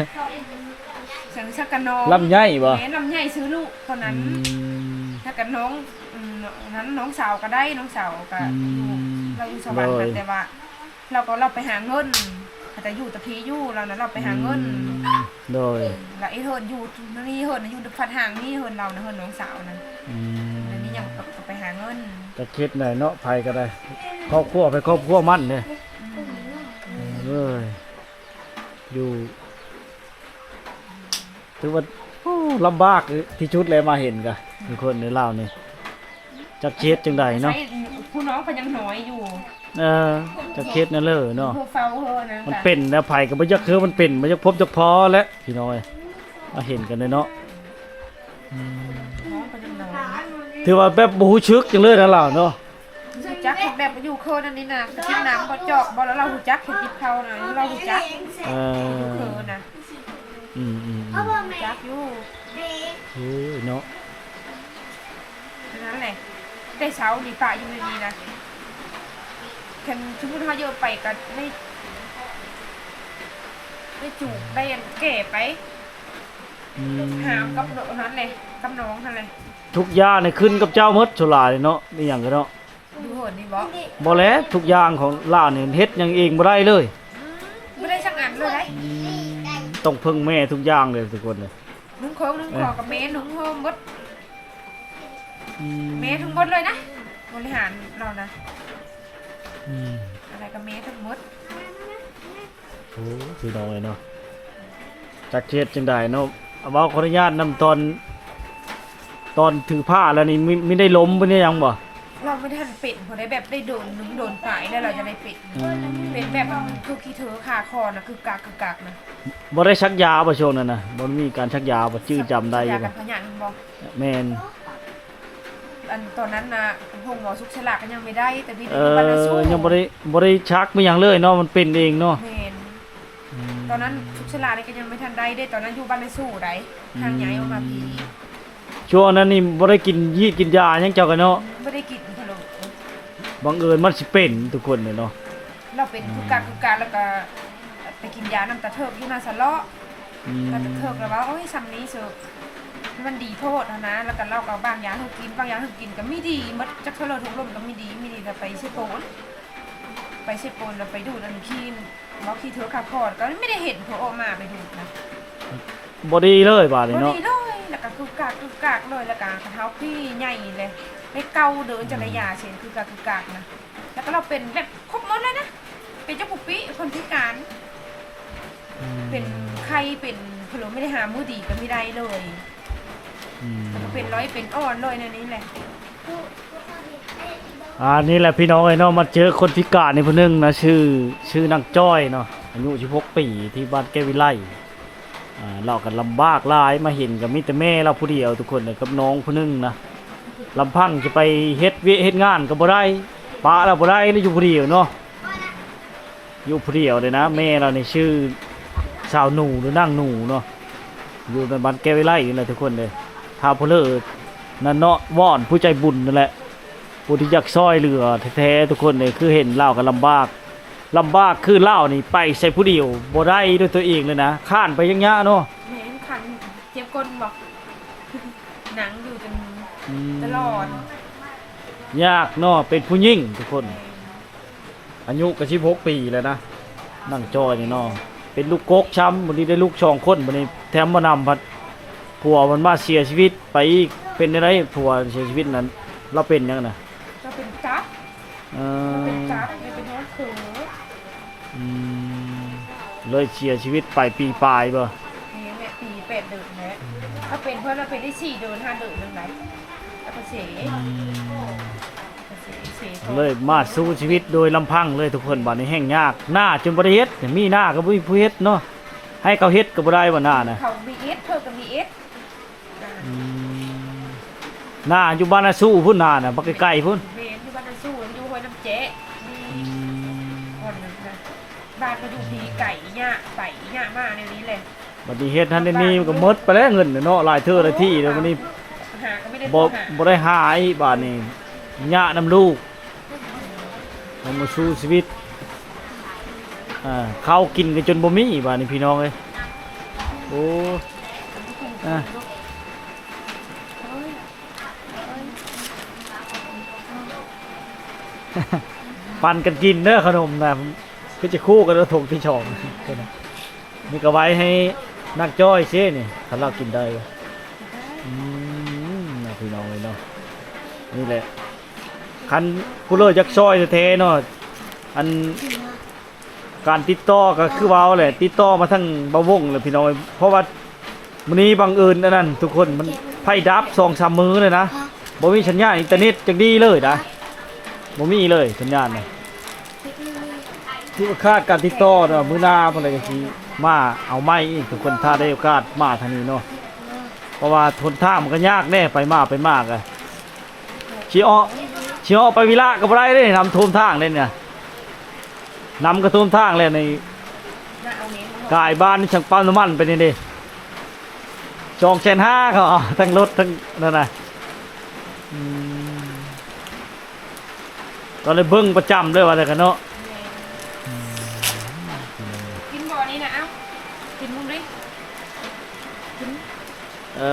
ສັງສັກກັນນ້ອງ ລຳໄຍບໍ່? ແມ່ນ ລຳໄຍຊື່ລູກຕອນນັ້ນ. ອືມ ແລ້ວກໍນ້ອງ ອືມ ນັ້ນ ນ້ອງສາວກໍໄດ້ ນ້ອງສາວກໍ ອືມ ຢູ່ ລາວຢູ່ສະຫວັນ ໂດຍ ແຕ່ວ່າ ລາວກໍລາວໄປຫາເງິນ ເຂົາຈະຢູ່ແຕ່ພີ້ຢູ່ ລາວນະ ລາວໄປຫາເງິນ. ອືມ ໂດຍ ລະເຮັດເຮືອນຢູ່ ນີ້ເຮືອນຢູ່ພັດຮ່າງ ນີ້ເຮືອນລາວນະ ເຮືອນນ້ອງສາວນະ. ອືມ ດຽວນີ້ຍັງໄປຫາເງິນ ຈັກເຮັດແນວເນາະ ໃຜກໍໄດ້ ຄອບຄົວໃຜຄອບຄົວມັນເດ້. ອືມ ເອີຍ ຢູ່ ຖືວ່າ ໂອ້ ລຳບາກທີ່ສຸດແລ້ວ ມາເຫັນກະ ອືມ ທຸກຄົນໃນລາວນີ້ ຈັກຊິເຮັດຈັ່ງໃດເນາະ. ໃຊ້ ຜູ້ນ້ອງເພິ່ນຍັງນ້ອຍຢູ່ ເອີ ຈັກຊິເຮັດແນວເລີເນາະ. ຜູ້ເຝົ້າເຮີນະ ມັນເປັນແລ້ວ ໃຜກໍບໍ່ຢາກຄືມັນເປັນ ບໍ່ຢາກພົບຢາກພໍແຫຼະ ພີ່ນ້ອງເອີຍ ມາເຫັນກັນເດ້ເນາະ. ອືມ ນ້ອງເພິ່ນຍັງນ້ອຍ ຖືວ່າແບບບໍ່ຮູ້ສຶກຫຍັງເລີຍນະລາວເນາະ. ຮູ້ຈັກແບບຢູ່ເຄີນອັນນີ້ນະ ກິນນ້ຳບໍ່ເຈາະບໍ່ ແລ້ວລາວຮູ້ຈັກເຮັດຕິບເຂົ້ານະ ລາວຮູ້ຈັກ. ເອີ ຢູ່ເຄີນນະ. ອືມໆໆ ຮູ້ຈັກຢູ່. ໂອ້ຍເນາະ ນັ້ນແຫຼະ ແຕ່ເຊົ້ານີ້ປະຢູ່ໃນນີ້ນະ ຄັນສົມມຸດເຮົາເຢີໄປກໍໄດ້ ໄດ້ຈູບ ໄດ້ອັນແກ່ໄປ. ອືມ ຫາມກັບນັ້ນແຫຼະ ກັບນ້ອງຫັ້ນແຫຼະ. ທຸກຢ່າງນີ້ຂຶ້ນກັບເຈົ້າໝົດ ສ່ວນຫຼາຍເນາະ ມີຫຍັງກໍເນາະ. ຢູ່ເຮືອນນີ້ບໍ່? ບໍ່ແຫຼະ ທຸກຢ່າງຂອງລາວນີ້ເຮັດຫຍັງເອງບໍ່ໄດ້ເລີຍ. ອືມ ບໍ່ໄດ້ສັກອັນເລີຍ. ອືມ ຕ້ອງເພິ່ງແມ່ທຸກຢ່າງເລີຍທຸກຄົນເລີຍ. ນຸ່ງເຄີງນຸ່ງຄອງ ເອີ ກໍແມ່ນຸ່ງເຮີໝົດ. ອືມ ແມ່ທັງໝົດເລີຍນະ ບໍລິຫານລາວນະ. ອືມ ອະໄລກໍແມ່ທັງໝົດ. ໂອ້ ພີ່ນ້ອງເອີຍເນາະ ຈັກຊິເຮັດຈັ່ງໃດເນາະ. ເວົ້າຂໍອະນຸຍາດນຳ ຕອນ ຕອນຖືພະແລ້ວນີ້ ມີ ມີໄດ້ລົ້ມ ມີໄດ້ຫຍັງບໍ່? ລາວບໍ່ທັນເປັນ ພໍໄດ້ແບບໄດ້ໂດນໜຶ່ງໂດນປາຍແລ້ວລາວຈະໄດ້ເປັນ. ອືມ ເປັນແບບຄືຂີ້ເທີຄາຄໍນະ ກຶກກັກກຶກກັກນະ. ບໍ່ໄດ້ສັກຢາບໍ່ຊ່ວງນັ້ນນະ? ບໍ່ມີການສັກຢາບໍ່? ຈື່ຈຳໄດ້ຢູ່ບໍ່? ສັກຢາກັນພະຍາດແມ່ນບໍ່? ແມ່ນ. ອັນຕອນນັ້ນນະ ໂຮງໝໍສຸກສະຫຼາກໍຍັງບໍ່ໄດ້ ແຕ່ມີແຕ່ຢູ່ບ້ານນາຊູ້. ຍັງບໍ່ໄດ້ ບໍ່ໄດ້ສັກບໍ່ຫຍັງເລີຍເນາະ ມັນເປັນເອງເນາະ. ແມ່ນ. ອືມ ຕອນນັ້ນສຸກສະຫຼານີ້ກໍຍັງບໍ່ທັນໄດ້ເດ້ ຕອນນັ້ນຢູ່ບ້ານນາຊູ້ໃດ. ອືມ ທາງຍ້າຍອອກມາພີ້. ຊ່ວງນັ້ນນີ້ບໍ່ໄດ້ກິນຢີດກິນຢາຫຍັງເຈົ້າກໍເນາະ. ບໍ່ໄດ້ກິນເພິ່ນ. ບັງເອີນມັນຊິເປັນທຸກຄົນເລີຍເນາະ. ລາວເປັນ ອືມ ຄືກະຄືກະ ແລ້ວກໍໄປກິນຢານຳຕາເທີກຢູ່ນາສະເລາະ. ອືມ ຕາເທີກລະວ່າ ໂອ້ຍ ຊ່ຳນີ້ເຊີ ມັນດີໂພດຫັ້ນນະ. ແລ້ວກໍລາວກໍວາງຢາໃຫ້ກິນ ວາງຢາໃຫ້ກິນກໍມີດີໝົດ ຈັກເທື່ອທຸກລົມກໍມີດີ ມີດີ. ແລ້ວໄປເຊໂປນ ໄປເຊໂປນ ແລ້ວໄປດູດອັນຂີ້ ເວົ້າຂີ້ເທີຄາຄໍ ກໍມີໄດ້ເຫັນເພິ່ນອອກມາໄປດູດນະ. ບໍ່ດີເລີຍບາດນີ້ເນາະ. ບໍ່ດີເລີຍ ແລ້ວກໍກຶກກັກກຶກກັກເລີຍ ແລ້ວກໍເຮົາພີ້ໃຫຍ່ເລີຍ ໄດ້ເກົ້າເດືອນ ອືມ ຈັກໄດ້ຢາເຊັ່ນ ຄືກະຄືກະນະ. ແລ້ວກໍລາວເປັນແບບຄົບໝົດເລີຍນະ ເປັນເຈົ້າຜູ້ປີ້ ຄົນພິການ. ອືມ ເປັນໄຂ້ ເປັນ ເພິ່ນບໍ່ໄດ້ຫາມື້ດີກໍບໍ່ໄດ້ເລີຍ. ອືມ ເປັນຮ້ອຍເປັນອ່ອນເລີຍແນວນີ້ແຫຼະ. ອ່າ ນີ້ແຫຼະພີ່ນ້ອງເອີຍເນາະ ມາເຈີຄົນພິການນີ້ຜູ້ໜຶ່ງນະ ຊື່ ຊື່ນາງຈ້ອຍເນາະ ອາຍຸສິບຫົກປີ ທີ່ບ້ານແກ້ວວິໄລ. ອ່າ ລາວກໍລຳບາກຫຼາຍ ມາເຫັນກໍມີແຕ່ແມ່ລາວຜູ້ດຽວທຸກຄົນເລີຍ ກັບນ້ອງຜູ້ໜຶ່ງນະ. ລຳພັງຈະໄປເຮັດວຽກເຮັດງານກໍບໍ່ໄດ້ ປະລາວບໍ່ໄດ້ ລາວຢູ່ຜູ້ດຽວເນາະ. ຢູ່ຜູ້ດຽວເລີຍນະ. ແມ່ລາວນີ້ຊື່ສາວໜູ ຫຼືນາງໜູເນາະ ຢູ່ໃນບ້ານແກ້ວວິໄລນີ້ແຫຼະທຸກຄົນເລີຍ. ຖ້າຜູ້ເລີກ ນັ້ນເນາະ ວອນຜູ້ໃຈບຸນນັ້ນແຫຼະ ຜູ້ທີ່ຢາກຊ່ອຍເຫຼືອແທ້ໆ ທຸກຄົນເອີຍ ຄືເຫັນລາວກໍລຳບາກ ລຳບາກ ຄືລາວນີ້ໄປໃສຜູ້ດຽວບໍ່ໄດ້ດ້ວຍຕົວເອງເລີຍນະ ຄ້ານໄປຢ່າງຍາກເນາະ. ແມ່ນ ຄັນເຈັບກົ້ນບໍ ນັ່ງຢູ່ຈົນ ອືມ ຕະຫຼອດ ຍາກເນາະ ເປັນຜູ້ຍິງທຸກຄົນ. ແມ່ນ ອາຍຸກໍສິບຫົກປີແລ້ວນະ ນາງຈ້ອຍນີ້ເນາະ ເປັນລູກກົກຊ້ຳ ບັດນີ້ໄດ້ລູກສອງຄົນ ບັດນີ້ແຖມບໍ່ນຳພັດ ຜົວມັນມາເສຍຊີວິດໄປອີກ. ເປັນແນວໃດຜົວເສຍຊີວິດນັ້ນ ລາວເປັນຫຍັງນະ? ລາວເປັນກັບ ເອີ ເປັນກັບ ເປັນຮອກເຄີ. ອືມ ເລີຍເສຍຊີວິດໄປປີປາຍບໍ? ແມ່ນແຫຼະ ປີແປດເດືອນແຫຼະ ອືມ ລາວເປັນ ເພິ່ນລາວເປັນໄດ້ສີ່ເດືອນ ຫ້າເດືອນນັ້ນໃດ ລາວກໍເສຍ ອືມ ເລີຍມາສູ້ຊີວິດໂດຍລຳພັງເລີຍທຸກຄົນ ບາດນີ້ແຮ່ງຍາກ ນາຈົນບໍ່ໄດ້ເຮັດ ມີນາກໍບໍ່ມີຜູ້ເຮັດເນາະ ໃຫ້ເຂົາເຮັດກໍບໍ່ໄດ້ວ່ານານະ ເຂົາມີເອັດ ເພິ່ນກໍມີເອັດ. ອືມ ນາຢູ່ບ້ານນາຊູພຸ້ນ ນານະ ບັກໄກໆພຸ້ນ. ແມ່ນ ຢູ່ບ້ານນາຊູ ຢູ່ຫ້ວຍນ້ຳແຈະ ອືມ ບ່ອນນັ້ນນະ ບ້ານກໍຢູ່ທີ່ໄກ ຍາກໄປຍາກມາແນວນີ້ແຫຼະ. ບັດນີ້ເຮັດຫັ້ນເຮັດນີ້ມັນກໍໝົດໄປແລ້ວເງິນເນາະ ຫຼາຍເທື່ອຫຼາຍທີແລ້ວ ບັດນີ້ຫາກໍບໍ່ໄດ້ ບໍ່ ບໍ່ໄດ້ຫາອີກ ບາດນີ້ຍາກນຳລູກ ເຮົາມາສູ້ຊີວິດ ອ່າ ເຂົ້າກິນກໍຈົນບໍ່ມີ ບາດນີ້ພີ່ນ້ອງເອີຍ ໂອ້ ອ່າ ປັນກັນກິນເດີຂະໜົມນະ ຄືຈະຄູ່ກັນເດີຖົງທີສອງ ນີ້ກໍໄວ້ໃຫ້ນາງຈ້ອຍເຊນີ້ ຄັນລາວກິນໄດ້. ອືມ ນະ ພີ່ນ້ອງເອີຍເນາະ ນີ້ແຫຼະ ຄັນຜູ້ເລີຢາກຊ່ອຍແທ້ໆເນາະ ອັນ ການຕິດຕໍ່ກໍຄືເວົ້າແຫຼະ ຕິດຕໍ່ມາທາງບ່າວວົງແຫຼະພີ່ນ້ອງເອີຍ ເພາະວ່າມື້ນີ້ບັງເອີນອັນນັ້ນທຸກຄົນ ມັນໄຟດັບສອງສາມມື້ເລີຍນະ ບໍ່ມີສັນຍານອິນເຕີເນັດຈັກດີເລີຍນະ ບໍ່ມີເລີຍສັນຍານນະ ຖືວ່າຂາດການຕິດຕໍ່ເນາະ ມື້ໜ້າພຸ້ນແຫຼະກໍຊິມາເອົາໃໝ່ອີກ ທຸກຄົນ ຖ້າໄດ້ໂອກາດມາທາງນີ້ເນາະ ເພາະວ່າຫົນທາງມັນກໍຍາກແດ່ ໄປມາໄປມາກໍ ຊິອອກ ຊິອອກໄປວິລະກໍບໍ່ໄດ້ເດ້ ນ້ຳຖ້ວມທາງເດ້ນີ້ນະ ນ້ຳກໍຖ້ວມທາງແລ້ວນີ້ ກາຍບ້ານນີ້ຊ່າງປ້ຳນ້ຳມັນໄປນີ້ເດ້ ສອງແສນຫ້າເຂົາເອົາ ທັງລົດທັງນັ້ນນະ ອືມ ກໍເລີຍເບິ່ງປະຈຳເດີວ່າແຕ່ກັນເນາະ. ແມ່ນ ອືມ ກິນບໍ່ນີ້ນະ ເອົ້າ ກິນເບິ່ງເດ້ ກິນ ເອີ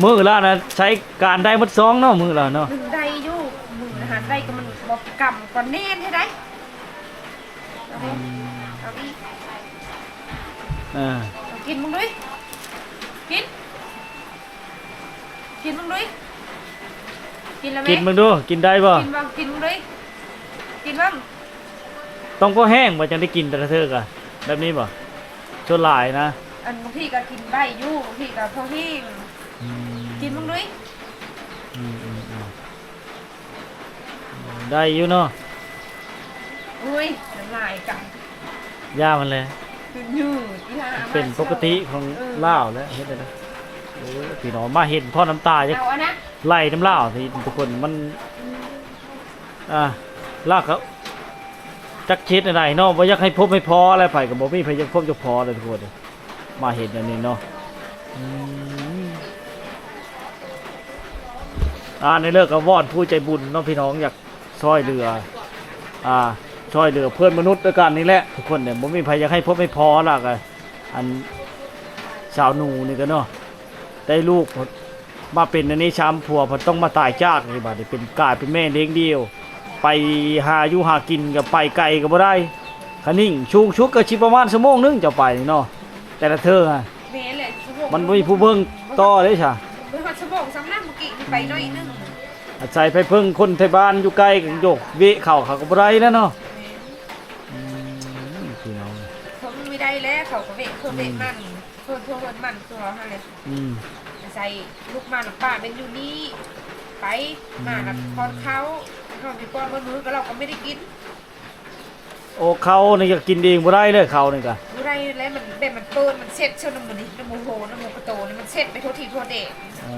ມື້ລະນະ ໃຊ້ການໄດ້ໝົດຊອງເນາະ ມື້ລະເນາະ ໜຶ່ງໄດ້ຢູ່ ມື້ອາຫານໄດ້ກໍມັນບໍ່ກຳກໍແໜ້ນແທ້ໃດ໋. ອືມ ເອົາອີກ ເອີ ເອົາກິນເບິ່ງດູ ກິນ ກິນເບິ່ງດູ ກິນລະແມ່ ກິນເບິ່ງດູ ກິນໄດ້ບໍ່? ກິນບໍ່? ກິນເບິ່ງດູ ກິນເບິ່ງ. ຕ້ອງພໍແຫ້ງບໍ່ ຈັ່ງໄດ້ກິນແຕ່ລະເທື່ອກະແບບນີ້ບໍ່? ສ່ວນຫຼາຍນະ ອັນບາງທີກໍກິນໄດ້ຢູ່ ບາງທີກໍພໍແຫ້ງ. ອືມ ກິນເບິ່ງດູ ອືມໆໆ ໄດ້ຢູ່ເນາະ. ໂອ້ຍ ນ້ຳລາຍກະ ຢ່າມັນແຫຼະ ເປັນຢູ່ທີ່ລາວ ເປັນປົກກະຕິຂອງ ເອີ ລາວແຫຼະ ເຮັດໄດ້ນະ. ໂອ້ ພີ່ນ້ອງ ມາເຫັນພໍນ້ຳຕາຢາກ ເອົາອັນນະ ໄຫຼນຳລາວ ທີ່ທຸກຄົນ ມັນ ອ່າ ລາວກໍຈັກຊິເຮັດແນວໃດເນາະ ບໍ່ຢາກໃຫ້ພົບໃຫ້ພໍແຫຼະ ໃຜກໍບໍ່ມີໃຜຢາກພົບຢາກພໍແຫຼະທຸກຄົນ. ມາເຫັນອັນນີ້ເນາະ ອືມ ອ່າ ໃນເລີກກໍວອນຜູ້ໃຈບຸນເນາະ ພີ່ນ້ອງຢາກຊ່ອຍເຫຼືອ ອ່າ ຊ່ອຍເຫຼືອເພື່ອນມະນຸດດ້ວຍກັນນີ້ແຫຼະທຸກຄົນເດ້ ບໍ່ມີໃຜຢາກໃຫ້ພົບໃຫ້ພໍລະ ກໍອັນສາວໜູນີ້ກໍເນາະ ໄດ້ລູກ ມາເປັນອັນນີ້ຊ້ຳ ຜົວເພິ່ນຕ້ອງມາຕາຍຈາກນີ້ ບາດນີ້ເປັນ ກາຍເປັນແມ່ລ້ຽງດ່ຽວ ໄປຫາຢູ່ຫາກິນກໍໄປໄກກໍບໍ່ໄດ້ ຄະນິງສູງສຸດກໍຊິປະມານຊົ່ວໂມງໜຶ່ງເຈົ້າໄປນີ້ເນາະ ແຕ່ລະເທື່ອ ແມ່ນແຫຼະ ຊົ່ວໂມງ ມັນບໍ່ມີຜູ້ເບິ່ງຕໍ່ເດ້ຊະ ບໍ່ຮອດຊົ່ວໂມງຊ້ຳນະ ມື້ກີ້ນີ້ໄປໜ້ອຍໜຶ່ງ ອາໄສໄປເພິ່ງຄົນໄທບ້ານຢູ່ໃກ້ ກໍໂຍກເວະເຂົາ ເຂົາກໍບໍ່ໄດ້ແລ້ວເນາະ. ແມ່ນ ອືມ ພີ່ນ້ອງ ເຂົາບໍ່ໄດ້ແລ້ວ ເຂົາກໍເວະ ເຂົາເວະ ອືມ ມັນ ເພິ່ນ ເພິ່ນ ເພິ່ນມັນຕົວຫັ້ນແຫຼະ ອືມ ອາໄສລູກມານຳປ້າເປັນຢູ່ນີ້ ໄປ ອືມ ມານຳປ້ອນເຂົ້າ ເຮົາໄປປ້ອນເບິດມື້ກໍລາວກໍບໍ່ໄດ້ກິນ. ໂອ້ ເຂົ້ານີ້ກໍກິນເອງບໍ່ໄດ້ເລີຍ ເຂົ້ານີ້ກໍ ບໍ່ໄດ້ແລ້ວ ມັນແບບມັນເປີດ ມັນເຊັດເຊິ່ງນຳມື້ນີ້ ນຳໝູໂຫ ນຳໝູກະໂຕນີ້ ມັນເຊັດໄປທົ່ວທີ່ທົ່ວແດນ. ເອີ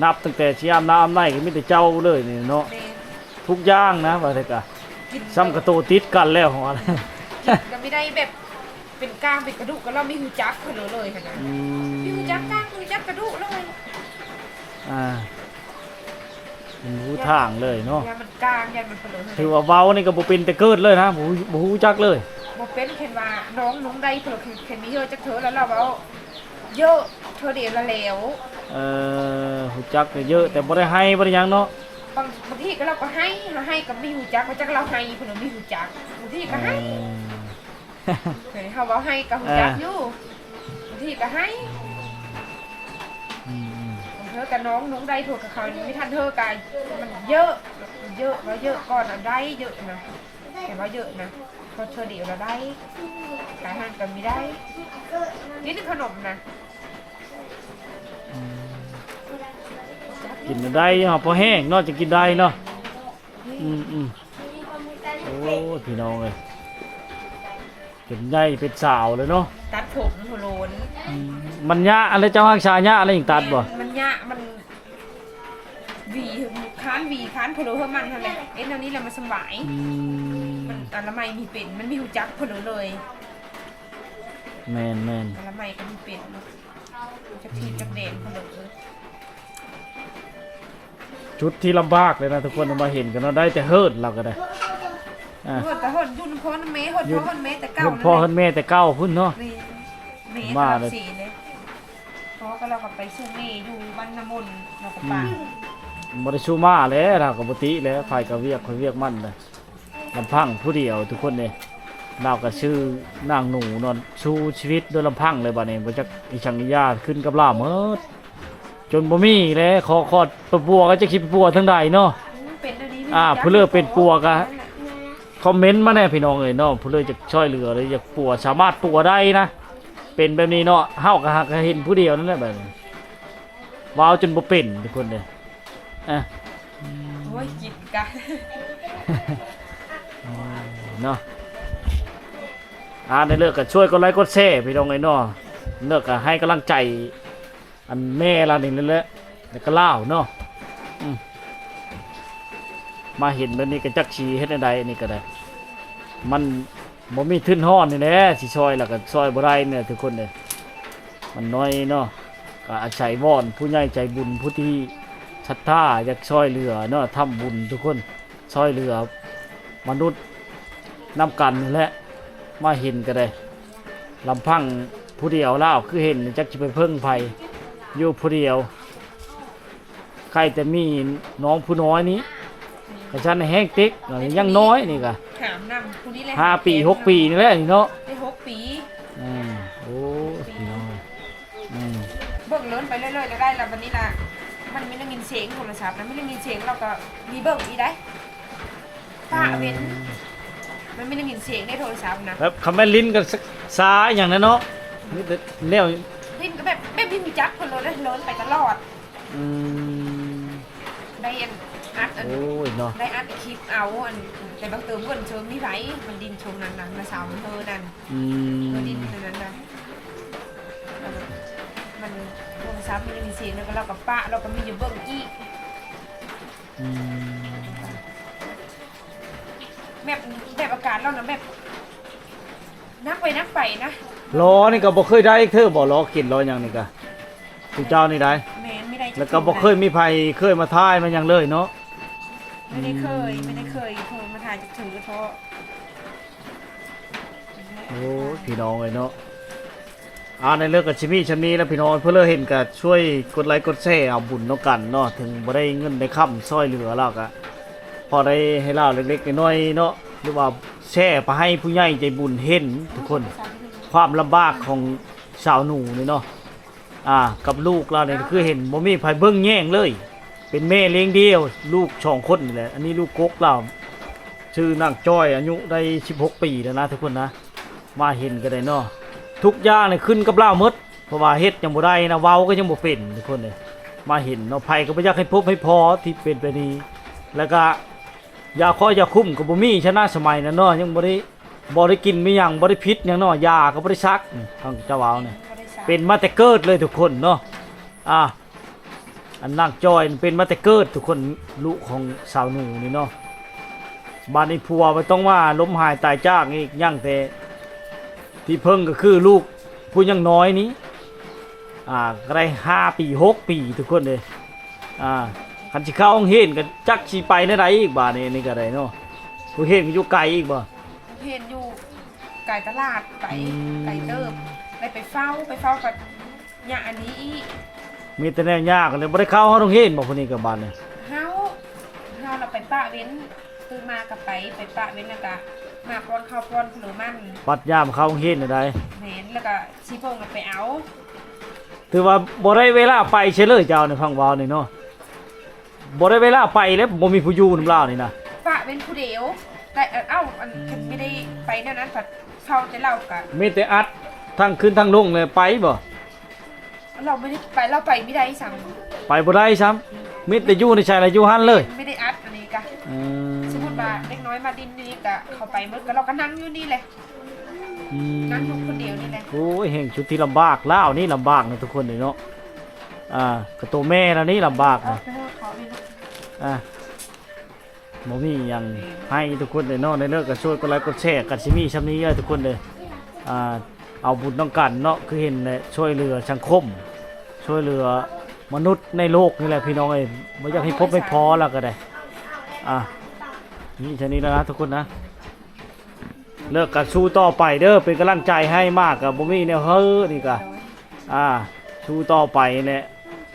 ນັບຕັ້ງແຕ່ຊິອາບນ້ຳອາບໃນກໍມີແຕ່ເຈົ້າເລີຍນີ້ເນາະ. ແມ່ນ ທຸກຢ່າງນະ ວ່າແທ້ກະ ກິນ ສ່ຳກະໂຕຕິດກັນແລ້ວ ກິນກໍບໍ່ໄດ້ແບບ ເປັນກ້າງເປັນກະດູກ ກໍລາວມີຮູ້ຈັກເພິ່ນເລີຍຫັ້ນນະ. ອືມ ມີຮູ້ຈັກກ້າງ ຮູ້ຈັກກະດູກເລີຍ. ອ່າ ມັນຮູ້ທາງເລີຍເນາະ ຢ້ານມັນກາງ ຢ້ານມັນເພີ້ນ. ຖືວ່າເວົ້ານີ້ກໍບໍ່ເປັນແຕ່ເກີດເລີຍນະ ບໍ່ ບໍ່ຮູ້ຈັກເລີຍ. ບໍ່ເປັນ ເຫັນວ່ານ້ອງນຸ່ງໄດ້ເພິ່ນ ເຫັນມີເທື່ອຈັກເທື່ອແລ້ວ ລາວເວົ້າເຍີະເທື່ອດຽວລະແລ້ວ. ເອີ ຮູ້ຈັກແຕ່ເຍີະ ແຕ່ບໍ່ໄດ້ໄຫ້ບໍ່ໄດ້ຫຍັງເນາະ. ບາງ ບາງທີກໍລາວກໍໄຫ້ ເຮົາໄຫ້ກໍມີຮູ້ຈັກ ວ່າຈັກລາວໄຫ້ເພິ່ນມີຮູ້ຈັກ ບາງທີກໍໄຫ້. ເອີ ເຮົາເວົ້າໄຫ້ກໍຮູ້ຈັກຢູ່ ບາງທີກໍໄຫ້. ອືມໆ ເທີກັບນ້ອງນຸ່ງໄດ້ພວກເຂົາມີທັນເທີກະມັນເຍີະ ເຍີະ ເວົ້າເຍີະກ່ອນນະ ໄດ້ເຍີະນະ ແຕ່ວ່າເຍີະນະ ພໍເທື່ອດຽວລະໄດ້ ການຫັ້ນກໍມີໄດ້ ກິນຂະໜົມນະ. ອືມ ກິນໄດ້ເນາະ ພໍແຫ້ງເນາະ ຈະກິນໄດ້ເນາະ. ອືມໆ ໂອ້ ພີ່ນ້ອງເອີຍ ເປັນໃຫຍ່ເປັນສາວເລີຍເນາະ ຕັດຜົມໂພໂລນ. ອືມ ມັນຍະ ອັນເຈົ້າຮັກສາຍະແລ້ວຍັງຕັດບໍ່? ມັນຍະ ມັນຫວີ ຄ້ານຫວີ ຄ້ານໂພໂລເຮີມັນຫັ້ນແຫຼະ ເອັນແນວນີ້ແລ້ວມັນສະບາຍ. ອືມ ມັນອະນາໄມມີເປັນ ມັນມີຮູ້ຈັກໂພໂລເລີຍ. ແມ່ນໆ ອະນາໄມກໍມີເປັນເນາະ ຈັກທີບຈັກແດນໂພໂລ. ຈຸດທີ່ລຳບາກເລີຍນະທຸກຄົນ ມາເຫັນກັນເນາະ ໄດ້ແຕ່ເຮີດ ລາວກໍໄດ້ ອ່າ ເຮີດກໍເຮີດຢູ່ນຳພໍ່ນຳແມ່ ເຮີດພໍ່ເຮີດແມ່ແຕ່ເກົ່າ ເຮີດພໍ່ເຮີດແມ່ແຕ່ເກົ່າພຸ້ນເນາະ. ແມ່ ມາເລີຍ ພໍ່ກໍລາວກໍໄປສູ່ແມ່ຢູ່ບ້ານນ້ຳມົນ ລາວກໍໄປ ອືມ ບໍ່ໄດ້ສູ່ມາແຫຼະ ລາວກໍບໍ່ຕິແຫຼະ ໃຜກໍວຽກ ໃຜວຽກມັນແຫຼະ. ລຳພັງຜູ້ດຽວທຸກຄົນເດ້ ລາວກໍຊື່ນາງໜູເນາະ ສູ້ຊີວິດໂດຍລຳພັງເລີຍບາດນີ້ ບໍ່ຈັກອີ່ສັງອີ່ຢ່າ ຂຶ້ນກັບລາວໝົດ ຈົນບໍ່ມີແຫຼະ ຂໍ ຂໍໄປປົວກໍຈັກຊິໄປປົວທາງໃດເນາະ. ອືມ ເປັນແນວນີ້ ອ່າ ຜູ້ເລີເປັນປົວກໍຄອມເມັນມາແດ່ພີ່ນ້ອງເອີຍເນາະ ຜູ້ເລີຢາກຊ່ອຍເຫຼືອ ຫຼືຢາກປົວ ສາມາດປົວໄດ້ນະ ເປັນແບບນີ້ເນາະ. ເຮົາກໍຫາກເຫັນຜູ້ດຽວນັ້ນແຫຼະບາດນີ້ ເວົ້າຈົນບໍ່ເປັນທຸກຄົນເດ້ ອ່ະ ໂອ້ຍ ກິນກະ ເນາະ. ອ່າ ໄດ້ເລີກກໍຊ່ວຍກົດໄລກົດແຊພີ່ນ້ອງເອີຍເນາະ ເລີກກໍໃຫ້ກຳລັງໃຈ ອັນແມ່ລາວນີ້ແຫຼະ ແລ້ວກໍລາວເນາະ. ອືມ ມາເຫັນແບບນີ້ກໍຈັກຊິເຮັດແນວໃດ ອັນນີ້ກໍໄດ້ ມັນ ບໍ່ມີທຶນຮອດນີ້ແຫຼະ ຊິຊ່ອຍແລ້ວກໍຊ່ອຍບໍ່ໄດ້ແຫຼະທຸກຄົນເອີຍ ມັນໜ້ອຍເນາະ. ກໍອາໄສວອນຜູ້ໃຫຍ່ໃຈບຸນ ຜູ້ທີ່ສັດທາຢາກຊ່ອຍເຫຼືອເນາະ ທຳບຸນທຸກຄົນ ຊ່ອຍເຫຼືອມະນຸດນຳກັນນີ້ແຫຼະ. ມາເຫັນກໍໄດ້ ລຳພັງຜູ້ດຽວລາວຄືເຫັນ ຈັກຊິໄປເພິ່ງໃຜ ຢູ່ຜູ້ດຽວ. ໃຄ່ແຕ່ມີນ້ອງຜູ້ນ້ອຍນີ້ ກະຊັ້ນແຮງເຕັກ ຍັງນ້ອຍນີ້ກະ ຫາມນຳຜູ້ນີ້ແຫຼະ ຫ້າປີ ຫົກປີນີ້ແຫຼະນີ້ເນາະ ໄດ້ຫົກປີ. ອືມ ໂອ້ ພີ່ນ້ອງ ອືມ ເບິ່ງເລີນໄປເລື້ອຍໆ ລະໄດ້ລະ ບັດນີ້ລະ ມັນມີໄດ້ຍິນສຽງໂທລະສັບນະ ມີໄດ້ຍິນສຽງ ລາວກະມີເບິ່ງອີກໄດ໋ ປະເວັນ ມັນມີໄດ້ຍິນສຽງໃນໂທລະສັບນະ ແບບຄຳແມ່ນຫຼິ້ນກັນຊາຫຍັງນະເນາະ ມີແຕ່ແນວຫຼິ້ນກໍແບບ ແບບບໍ່ຮູ້ຈັກເພິ່ນໂລດເລີນໄປຕະຫຼອດ. ອືມ ໄດ້ອັນ ອັດອັນ ໂອ້ຍເນາະ ໄດ້ອັດຄລິບເອົາອັນ ແຕ່ບາງເຕີມເພິ່ນເຊີມີໄວ ມັນດິນຊ່ວງນັ້ນນະ ມາສາວເຮີນັ້ນ ອືມ ເອີ ດິນເທື່ອນັ້ນນະ ມັນໂທລະສັບມີໄດ້ຍິນສຽງ ແລ້ວກໍລາວກໍປະ ລາວກໍມີຢູ່ເບິ່ງອີກ. ອືມ ແບບ ແບບອາກາດລາວນະ ແບບ ໜັກໄປ ໜັກໄປນະ. ລໍ້ນີ້ກໍບໍ່ເຄີຍໄດ້ເທື່ອບໍ່? ລໍ້ກິນລໍ້ຫຍັງນີ້ກະ ຊຸມເຈົ້ານີ້ໄດ໋ ແມ່ນ ມີໄດ້ ແລ້ວກໍບໍ່ເຄີຍມີໃຜເຄີຍມາຖ່າຍມາຫຍັງເລີຍເນາະ. ບໍ່ໄດ້ເຄີຍ ອືມ ບໍ່ໄດ້ເຄີຍ ເຄີຍມາຖ່າຍຈັກເທື່ອເພາະ ໂອ້ຍ ພີ່ນ້ອງເອີຍເນາະ. ອ່າ ໃນເລື່ອງກໍຊິມີຊ່ຳນີ້ແຫຼະພີ່ນ້ອງ ເພື່ອເລີເຫັນກໍຊ່ວຍກົດໄລກົດແຊເອົາບຸນນຳກັນເນາະ ເຖິງບໍ່ໄດ້ເງິນໄດ້ຄຳຊ່ອຍເຫຼືອລາວ ກໍພໍໄດ້ໃຫ້ລາວເລັກໆນ້ອຍໆເນາະ ຫຼືວ່າແຊໄປໃຫ້ຜູ້ໃຫຍ່ໃຈບຸນເຫັນທຸກຄົນ ຄວາມລຳບາກຂອງສາວໜູນີ້ເນາະ. ອ່າ ກັບລູກລາວນີ້ຄືເຫັນບໍ່ມີໃຜເບິ່ງແຍງເລີຍ ເປັນແມ່ລ້ຽງດຽວ ລູກສອງຄົນນີ້ແຫຼະ. ອັນນີ້ລູກກົກລາວ ຊື່ນາງຈ້ອຍ ອາຍຸໄດ້ສິບຫົກປີແລ້ວນະທຸກຄົນນະ. ມາເຫັນກໍໄດ້ເນາະ ທຸກຢ່າງນີ້ຂຶ້ນກັບລາວໝົດ ເພາະວ່າເຮັດຫຍັງບໍ່ໄດ້ນະ ເວົ້າກໍຍັງບໍ່ເປັນທຸກຄົນເອີຍ. ມາເຫັນເນາະ ໃຜກໍບໍ່ຢາກໃຫ້ພົບໃຫ້ພໍທີ່ເປັນແບບນີ້ ແລ້ວກໍຢາຄໍຢາຄຸ້ມກໍບໍ່ມີຊະນະ ສະໄໝນັ້ນເນາະ ຍັງບໍ່ໄດ້ ບໍ່ໄດ້ກິນມີຫຍັງ ບໍ່ໄດ້ຜິດຫຍັງເນາະ ຢາກໍບໍ່ໄດ້ສັກ ທາງເຈົ້າເວົ້ານີ້ ບໍ່ໄດ້ສັກ ເປັນມາແຕ່ເກີດເລີຍທຸກຄົນເນາະ. ອ່າ ອັນນາງຈ້ອຍເປັນມາແຕ່ເກີດທຸກຄົນ ລູກຂອງສາວໜູນີ້ເນາະ. ບາດນີ້ຜົວໄປຕ້ອງວ່າລົ້ມຫາຍຕາຍຈາກອີກ ຍັງແຕ່ທີ່ເພິ່ງກໍຄືລູກຜູ້ຍັງນ້ອຍນີ້ ອ່າ ກໍໄດ້ຫ້າປີ ຫົກປີທຸກຄົນເດ້. ອ່າ ຄັນຊິເຂົ້າໂຮງຮຽນກໍຈັກຊິໄປແນວໃດອີກບາດນີ້ ນີ້ກໍໄດ້ເນາະ. ໂຮງຮຽນກໍຢູ່ໄກອີກບໍ່? ໂຮງຮຽນຢູ່ໄກຕະຫຼາດໄປ ອືມ ໄກເຕີບ ໄດ້ໄປເຝົ້າ ໄປເຝົ້າກໍຍາກອັນນີ້ອີກ ມີແຕ່ແນວຍາກເລີຍ. ບໍ່ໄດ້ເຂົ້າຮອດໂຮງຮຽນບໍ່ ຜູ້ນີ້ກໍບາດນີ້? ເຮົາ ເຮົາລະໄປປະເວັນ ຕື່ນມາກໍໄປ ໄປປະເວັນແລ້ວກໍມາປ້ອນເຂົ້າປ້ອນຂະໜົມມັນ ປັດຍາມເຂົ້າໂຮງຮຽນໄດ້. ແມ່ນ ແລ້ວກໍສີ່ໂມງກໍໄປເອົາ. ຖືວ່າບໍ່ໄດ້ເວລາໄປເສຍເລີຍເຈົ້ານີ້ ຟັງເວົ້ານີ້ເນາະ ບໍ່ໄດ້ເວລາໄປແລ້ວ ບໍ່ມີຜູ້ຢູ່ນຳລາວນີ້ນະ. ປະເວັນຜູ້ດຽວ ແຕ່ ເອີ ເອົ້າ ອັນ ອືມ ຄັນມີໄດ້ໄປແນວນັ້ນ ພັດເຝົ້າແຕ່ລາວກະ ມີແຕ່ອັດທັງຂຶ້ນທັງລົງເລີຍ ໄປບໍ່? ລາວບໍ່ໄດ້ໄປ ລາວໄປບໍ່ໄດ້ຊ້ຳ ໄປບໍ່ໄດ້ຊ້ຳ ມີແຕ່ຢູ່ໃນໃສລະຢູ່ຫັ້ນເລີຍ ບໍ່ໄດ້ອັດອັນນີ້ກະ. ອືມ ສົມມຸດວ່າເດັກນ້ອຍມາຫຼິ້ນນີ້ກະ ເຂົາໄປໝົດ ກະລາວກະນັ່ງຢູ່ນີ້ແຫຼະ. ອືມ ນັ່ງຢູ່ຄົນດຽວນີ້ແຫຼະ. ໂອ້ຍ ແຮ່ງສຸດທີ່ລຳບາກ ລາວນີ້ລຳບາກນະທຸກຄົນເດເນາະ. ອ່າ ກະໂຕແມ່ລາວນີ້ລຳບາກນະ. ອ່າ ບໍ່ມີຫຍັງໃຫ້ທຸກຄົນເດເນາະ. ໃນເລີກກະຊ່ວຍກົດໄລກົດແຊ ກັນຊິມີຊ່ຳນີ້ເດີທຸກຄົນເດີ. ອ່າ ເອົາບຸນນຳກັນເນາະ ຄືເຫັນແຫຼະ ຊ່ວຍເຫຼືອສັງຄົມ ຊ່ວຍເຫຼືອມະນຸດໃນໂລກນີ້ແຫຼະພີ່ນ້ອງເອີຍ. ບໍ່ຢາກໃຫ້ພົບໃຫ້ພໍລະກະໄດ້. ອ່າ ມີເທົ່ານີ້ແລ້ວນະທຸກຄົນນະ. ເລີກກະສູ້ຕໍ່ໄປເດີ ເປັນກຳລັງໃຈໃຫ້. ມາກະບໍ່ມີແນວເຮີນີ້ກະ ອ່າ ສູ້ຕໍ່ໄປແຫຼະ.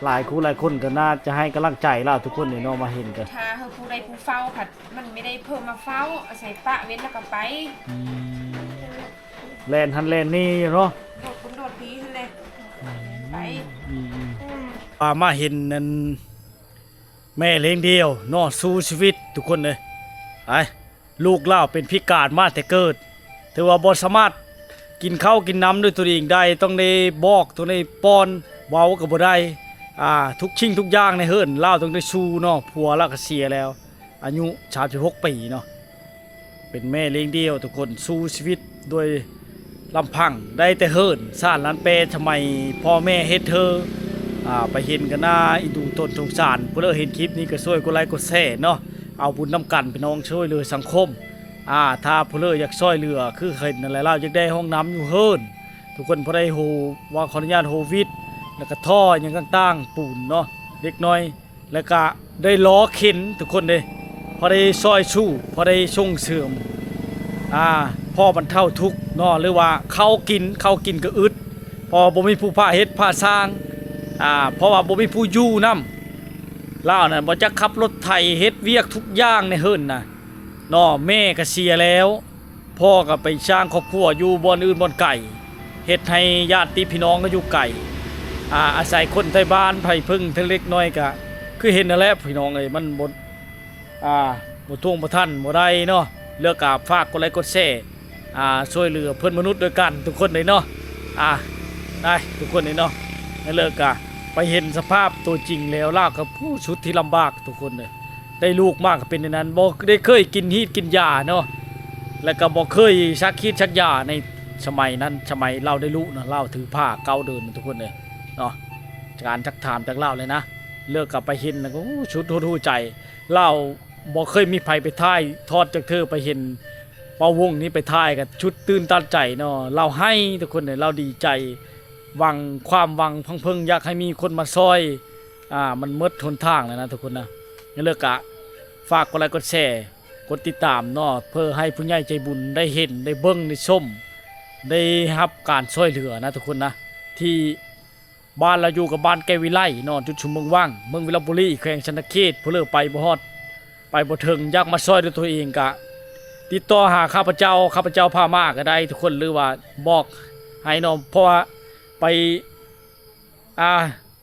ຫຼາຍຄູ່ຫຼາຍຄົນກະໜ້າຈະໃຫ້ກຳລັງໃຈລາວທຸກຄົນເດເນາະ ມາເຫັນກະ ຖ້າເຮົາຜູ້ໃດຜູ້ເຝົ້າ ພັດມັນມີໄດ້ເພິ່ນມາເຝົ້າ ອາໄສປະເວັນແລ້ວກະໄປ. ອືມ ແລ່ນຫັ້ນແລ່ນນີ້ຢູ່ເນາະ ໂດດພຸ້ນໂດດພີຫັ້ນແຫຼະ ອືມ ໄປ. ອືມ ອືມ ອືມ ອ່າ ມາເຫັນອັນ ແມ່ລ້ຽງດຽວເນາະ ສູ້ຊີວິດທຸກຄົນເອີຍ. ໄອ້ ລູກລາວເປັນພິການມາແຕ່ເກີດ ຖືວ່າບໍ່ສາມາດກິນເຂົ້າກິນນ້ຳດ້ວຍຕົນເອງໄດ້ ຕ້ອງໄດ້ບອກ ຕ້ອງໄດ້ປ້ອນ ເວົ້າກໍບໍ່ໄດ້. ອ່າ ທຸກສິ່ງທຸກຢ່າງໃນເຮືອນລາວຕ້ອງໄດ້ສູ້ເນາະ. ຜົວລາວກໍເສຍແລ້ວ ອາຍຸສາມສິບຫົກປີເນາະ ເປັນແມ່ລ້ຽງດຽວທຸກຄົນ ສູ້ຊີວິດດ້ວຍລຳພັງ ໄດ້ແຕ່ເຮືອນຊານລານແປ ສະໄໝພໍ່ແມ່ເຮັດເຮີ. ອ່າ ໄປເຫັນກະໜ້າອີ່ດູຕົນສົງສານ. ຜູ້ໃດເຫັນຄລິບນີ້ກະຊ່ວຍກົດໄລກົດແຊເນາະ ເອົາບຸນນຳກັນພີ່ນ້ອງ ຊ່ວຍເຫຼືອສັງຄົມ. ອ່າ ຖ້າຜູ້ໃດຢາກຊ່ວຍເຫຼືອ ຄືເຫັນນັ້ນແຫຼະ ລາວຢາກໄດ້ຫ້ອງນ້ຳຢູ່ເຮືອນທຸກຄົນ ພໍໄດ້ໂຮ ວ່າຂໍອະນຸຍາດໂຮວິດ ແລ້ວກະທໍ່ຫຍັງຕ່າງໆ ປູນເນາະ ເລັກນ້ອຍ ແລ້ວກະໄດ້ລໍ້ເຂັນທຸກຄົນເດ້ ພໍໄດ້ຊ່ອຍຊູ້ ພໍໄດ້ສົ່ງເສີມ ອ່າ ພໍ່ບັນເທົາທຸກເນາະ ຫຼືວ່າເຂົ້າກິນ ເຂົ້າກິນກະອຶດ ເພາະວ່າບໍ່ມີຜູ້ພາເຮັດພາສ້າງ ອ່າ ເພາະວ່າບໍ່ມີຜູ້ຢູ່ນຳ. ລາວນັ້ນບໍ່ຈັກຂັບລົດໄຖ ເຮັດວຽກທຸກຢ່າງໃນເຮືອນນະເນາະ. ແມ່ກະເສຍແລ້ວ ພໍ່ກໍໄປສ້າງຄອບຄົວຢູ່ບ່ອນອື່ນບ່ອນໄກ ເຮັດໃຫ້ຍາດຕິພີ່ນ້ອງກໍຢູ່ໄກ ອາ ອາໄສຄົນໄທບ້ານໄພເພິ່ງເລັກນ້ອຍ ກໍຄືເຫັນນັ້ນແຫຼະພີ່ນ້ອງເອີຍ ມັນບໍ່ ອາ ບໍ່ທວງບໍ່ທັນບໍ່ໄດ້ເນາະ. ແລ້ວກໍຝາກກົດໄລກົດແຊ ອາ ຊ່ວຍເຫຼືອເພື່ອນມະນຸດດ້ວຍກັນທຸກຄົນເດ້ເນາະ. ອາ ໄດ້ທຸກຄົນເດ້ເນາະ ແລ້ວກໍໄປເຫັນສະພາບຕົວຈິງແລ້ວ ລາວກໍຜູ້ສຸດທີ່ລຳບາກທຸກຄົນເດ້. ໄດ້ລູກມາກໍເປັນແນວນັ້ນ ບໍ່ໄດ້ເຄີຍກິນຮີດກິນຢາເນາະ ແລ້ວກໍບໍ່ເຄີຍສັກຮີດສັກຢາໃນສະໄໝນັ້ນ ສະໄໝລາວໄດ້ລູກນະ ລາວຖືພາເກົ້າເດືອນທຸກຄົນເອີຍເນາະ. ການຊັກຖາມຈາກລາວເລີຍນະ ເລີກກັບໄປເຫັນແລ້ວກໍ ໂອ້ ສຸດຫົດຫູໃຈ. ລາວບໍ່ເຄີຍມີໃຜໄປຖ່າຍທອດຈັກເທື່ອ ໄປເຫັນປາວົງນີ້ໄປຖ່າຍກໍສຸດຕື່ນຕັນໃຈເນາະ. ລາວໄຫ້ທຸກຄົນເອີຍ ລາວດີໃຈ ຫວັງ ຄວາມຫວັງພັງເພິ່ງ ຢາກໃຫ້ມີຄົນມາຊ່ອຍ ອາ ມັນໝົດຫົນທາງແລ້ວນະທຸກຄົນນະ. ເລີກກະຝາກກົດໄລກົດແຊ ກົດຕິດຕາມເນາະ ເພື່ອໃຫ້ຜູ້ໃຫຍ່ໃຈບຸນໄດ້ເຫັນ ໄດ້ເບິ່ງ ໄດ້ຊົມ ໄດ້ຮັບການຊ່ວຍເຫຼືອນະທຸກຄົນນະ. ທີ່ບ້ານລາວຢູ່ກັບບ້ານແກ້ວວິໄລເນາະ ຈຸດຊຸມເມືອງວັງ ເມືອງວິລະບູລີ ແຂວງສັນຕະເຂດ. ຜູ້ເລີໄປບໍ່ຮອດ ໄປບໍ່ເຖິງ ຢາກມາຊ່ອຍດ້ວຍຕົວເອງກະຕິດຕໍ່ຫາຂ້າພະເຈົ້າ ຂ້າພະເຈົ້າພາມາກໍໄດ້ທຸກຄົນ ຫຼືວ່າບອກໃຫ້ເນາະ ເພາະວ່າໄປ ອາ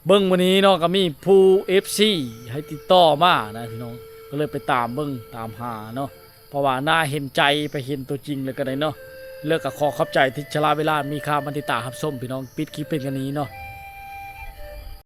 ເບິ່ງມື້ນີ້ເນາະ ກໍມີຜູ້ເອັຟຊີໃຫ້ຕິດຕໍ່ມານະພີ່ນ້ອງ ກໍເລີຍໄປຕາມເບິ່ງຕາມຫາເນາະ ເພາະວ່າໜ້າເຫັນໃຈ ໄປເຫັນຕົວຈິງແລ້ວກໍໄດ້ເນາະ. ແລ້ວກໍຂໍຂອບໃຈທີ່ສະຫຼະເວລາມີຄ່າມາຕິດຕາມຮັບຊົມພີ່ນ້ອງ. ປິດຄລິບເປັນແຄ່ນີ້ເນາະ.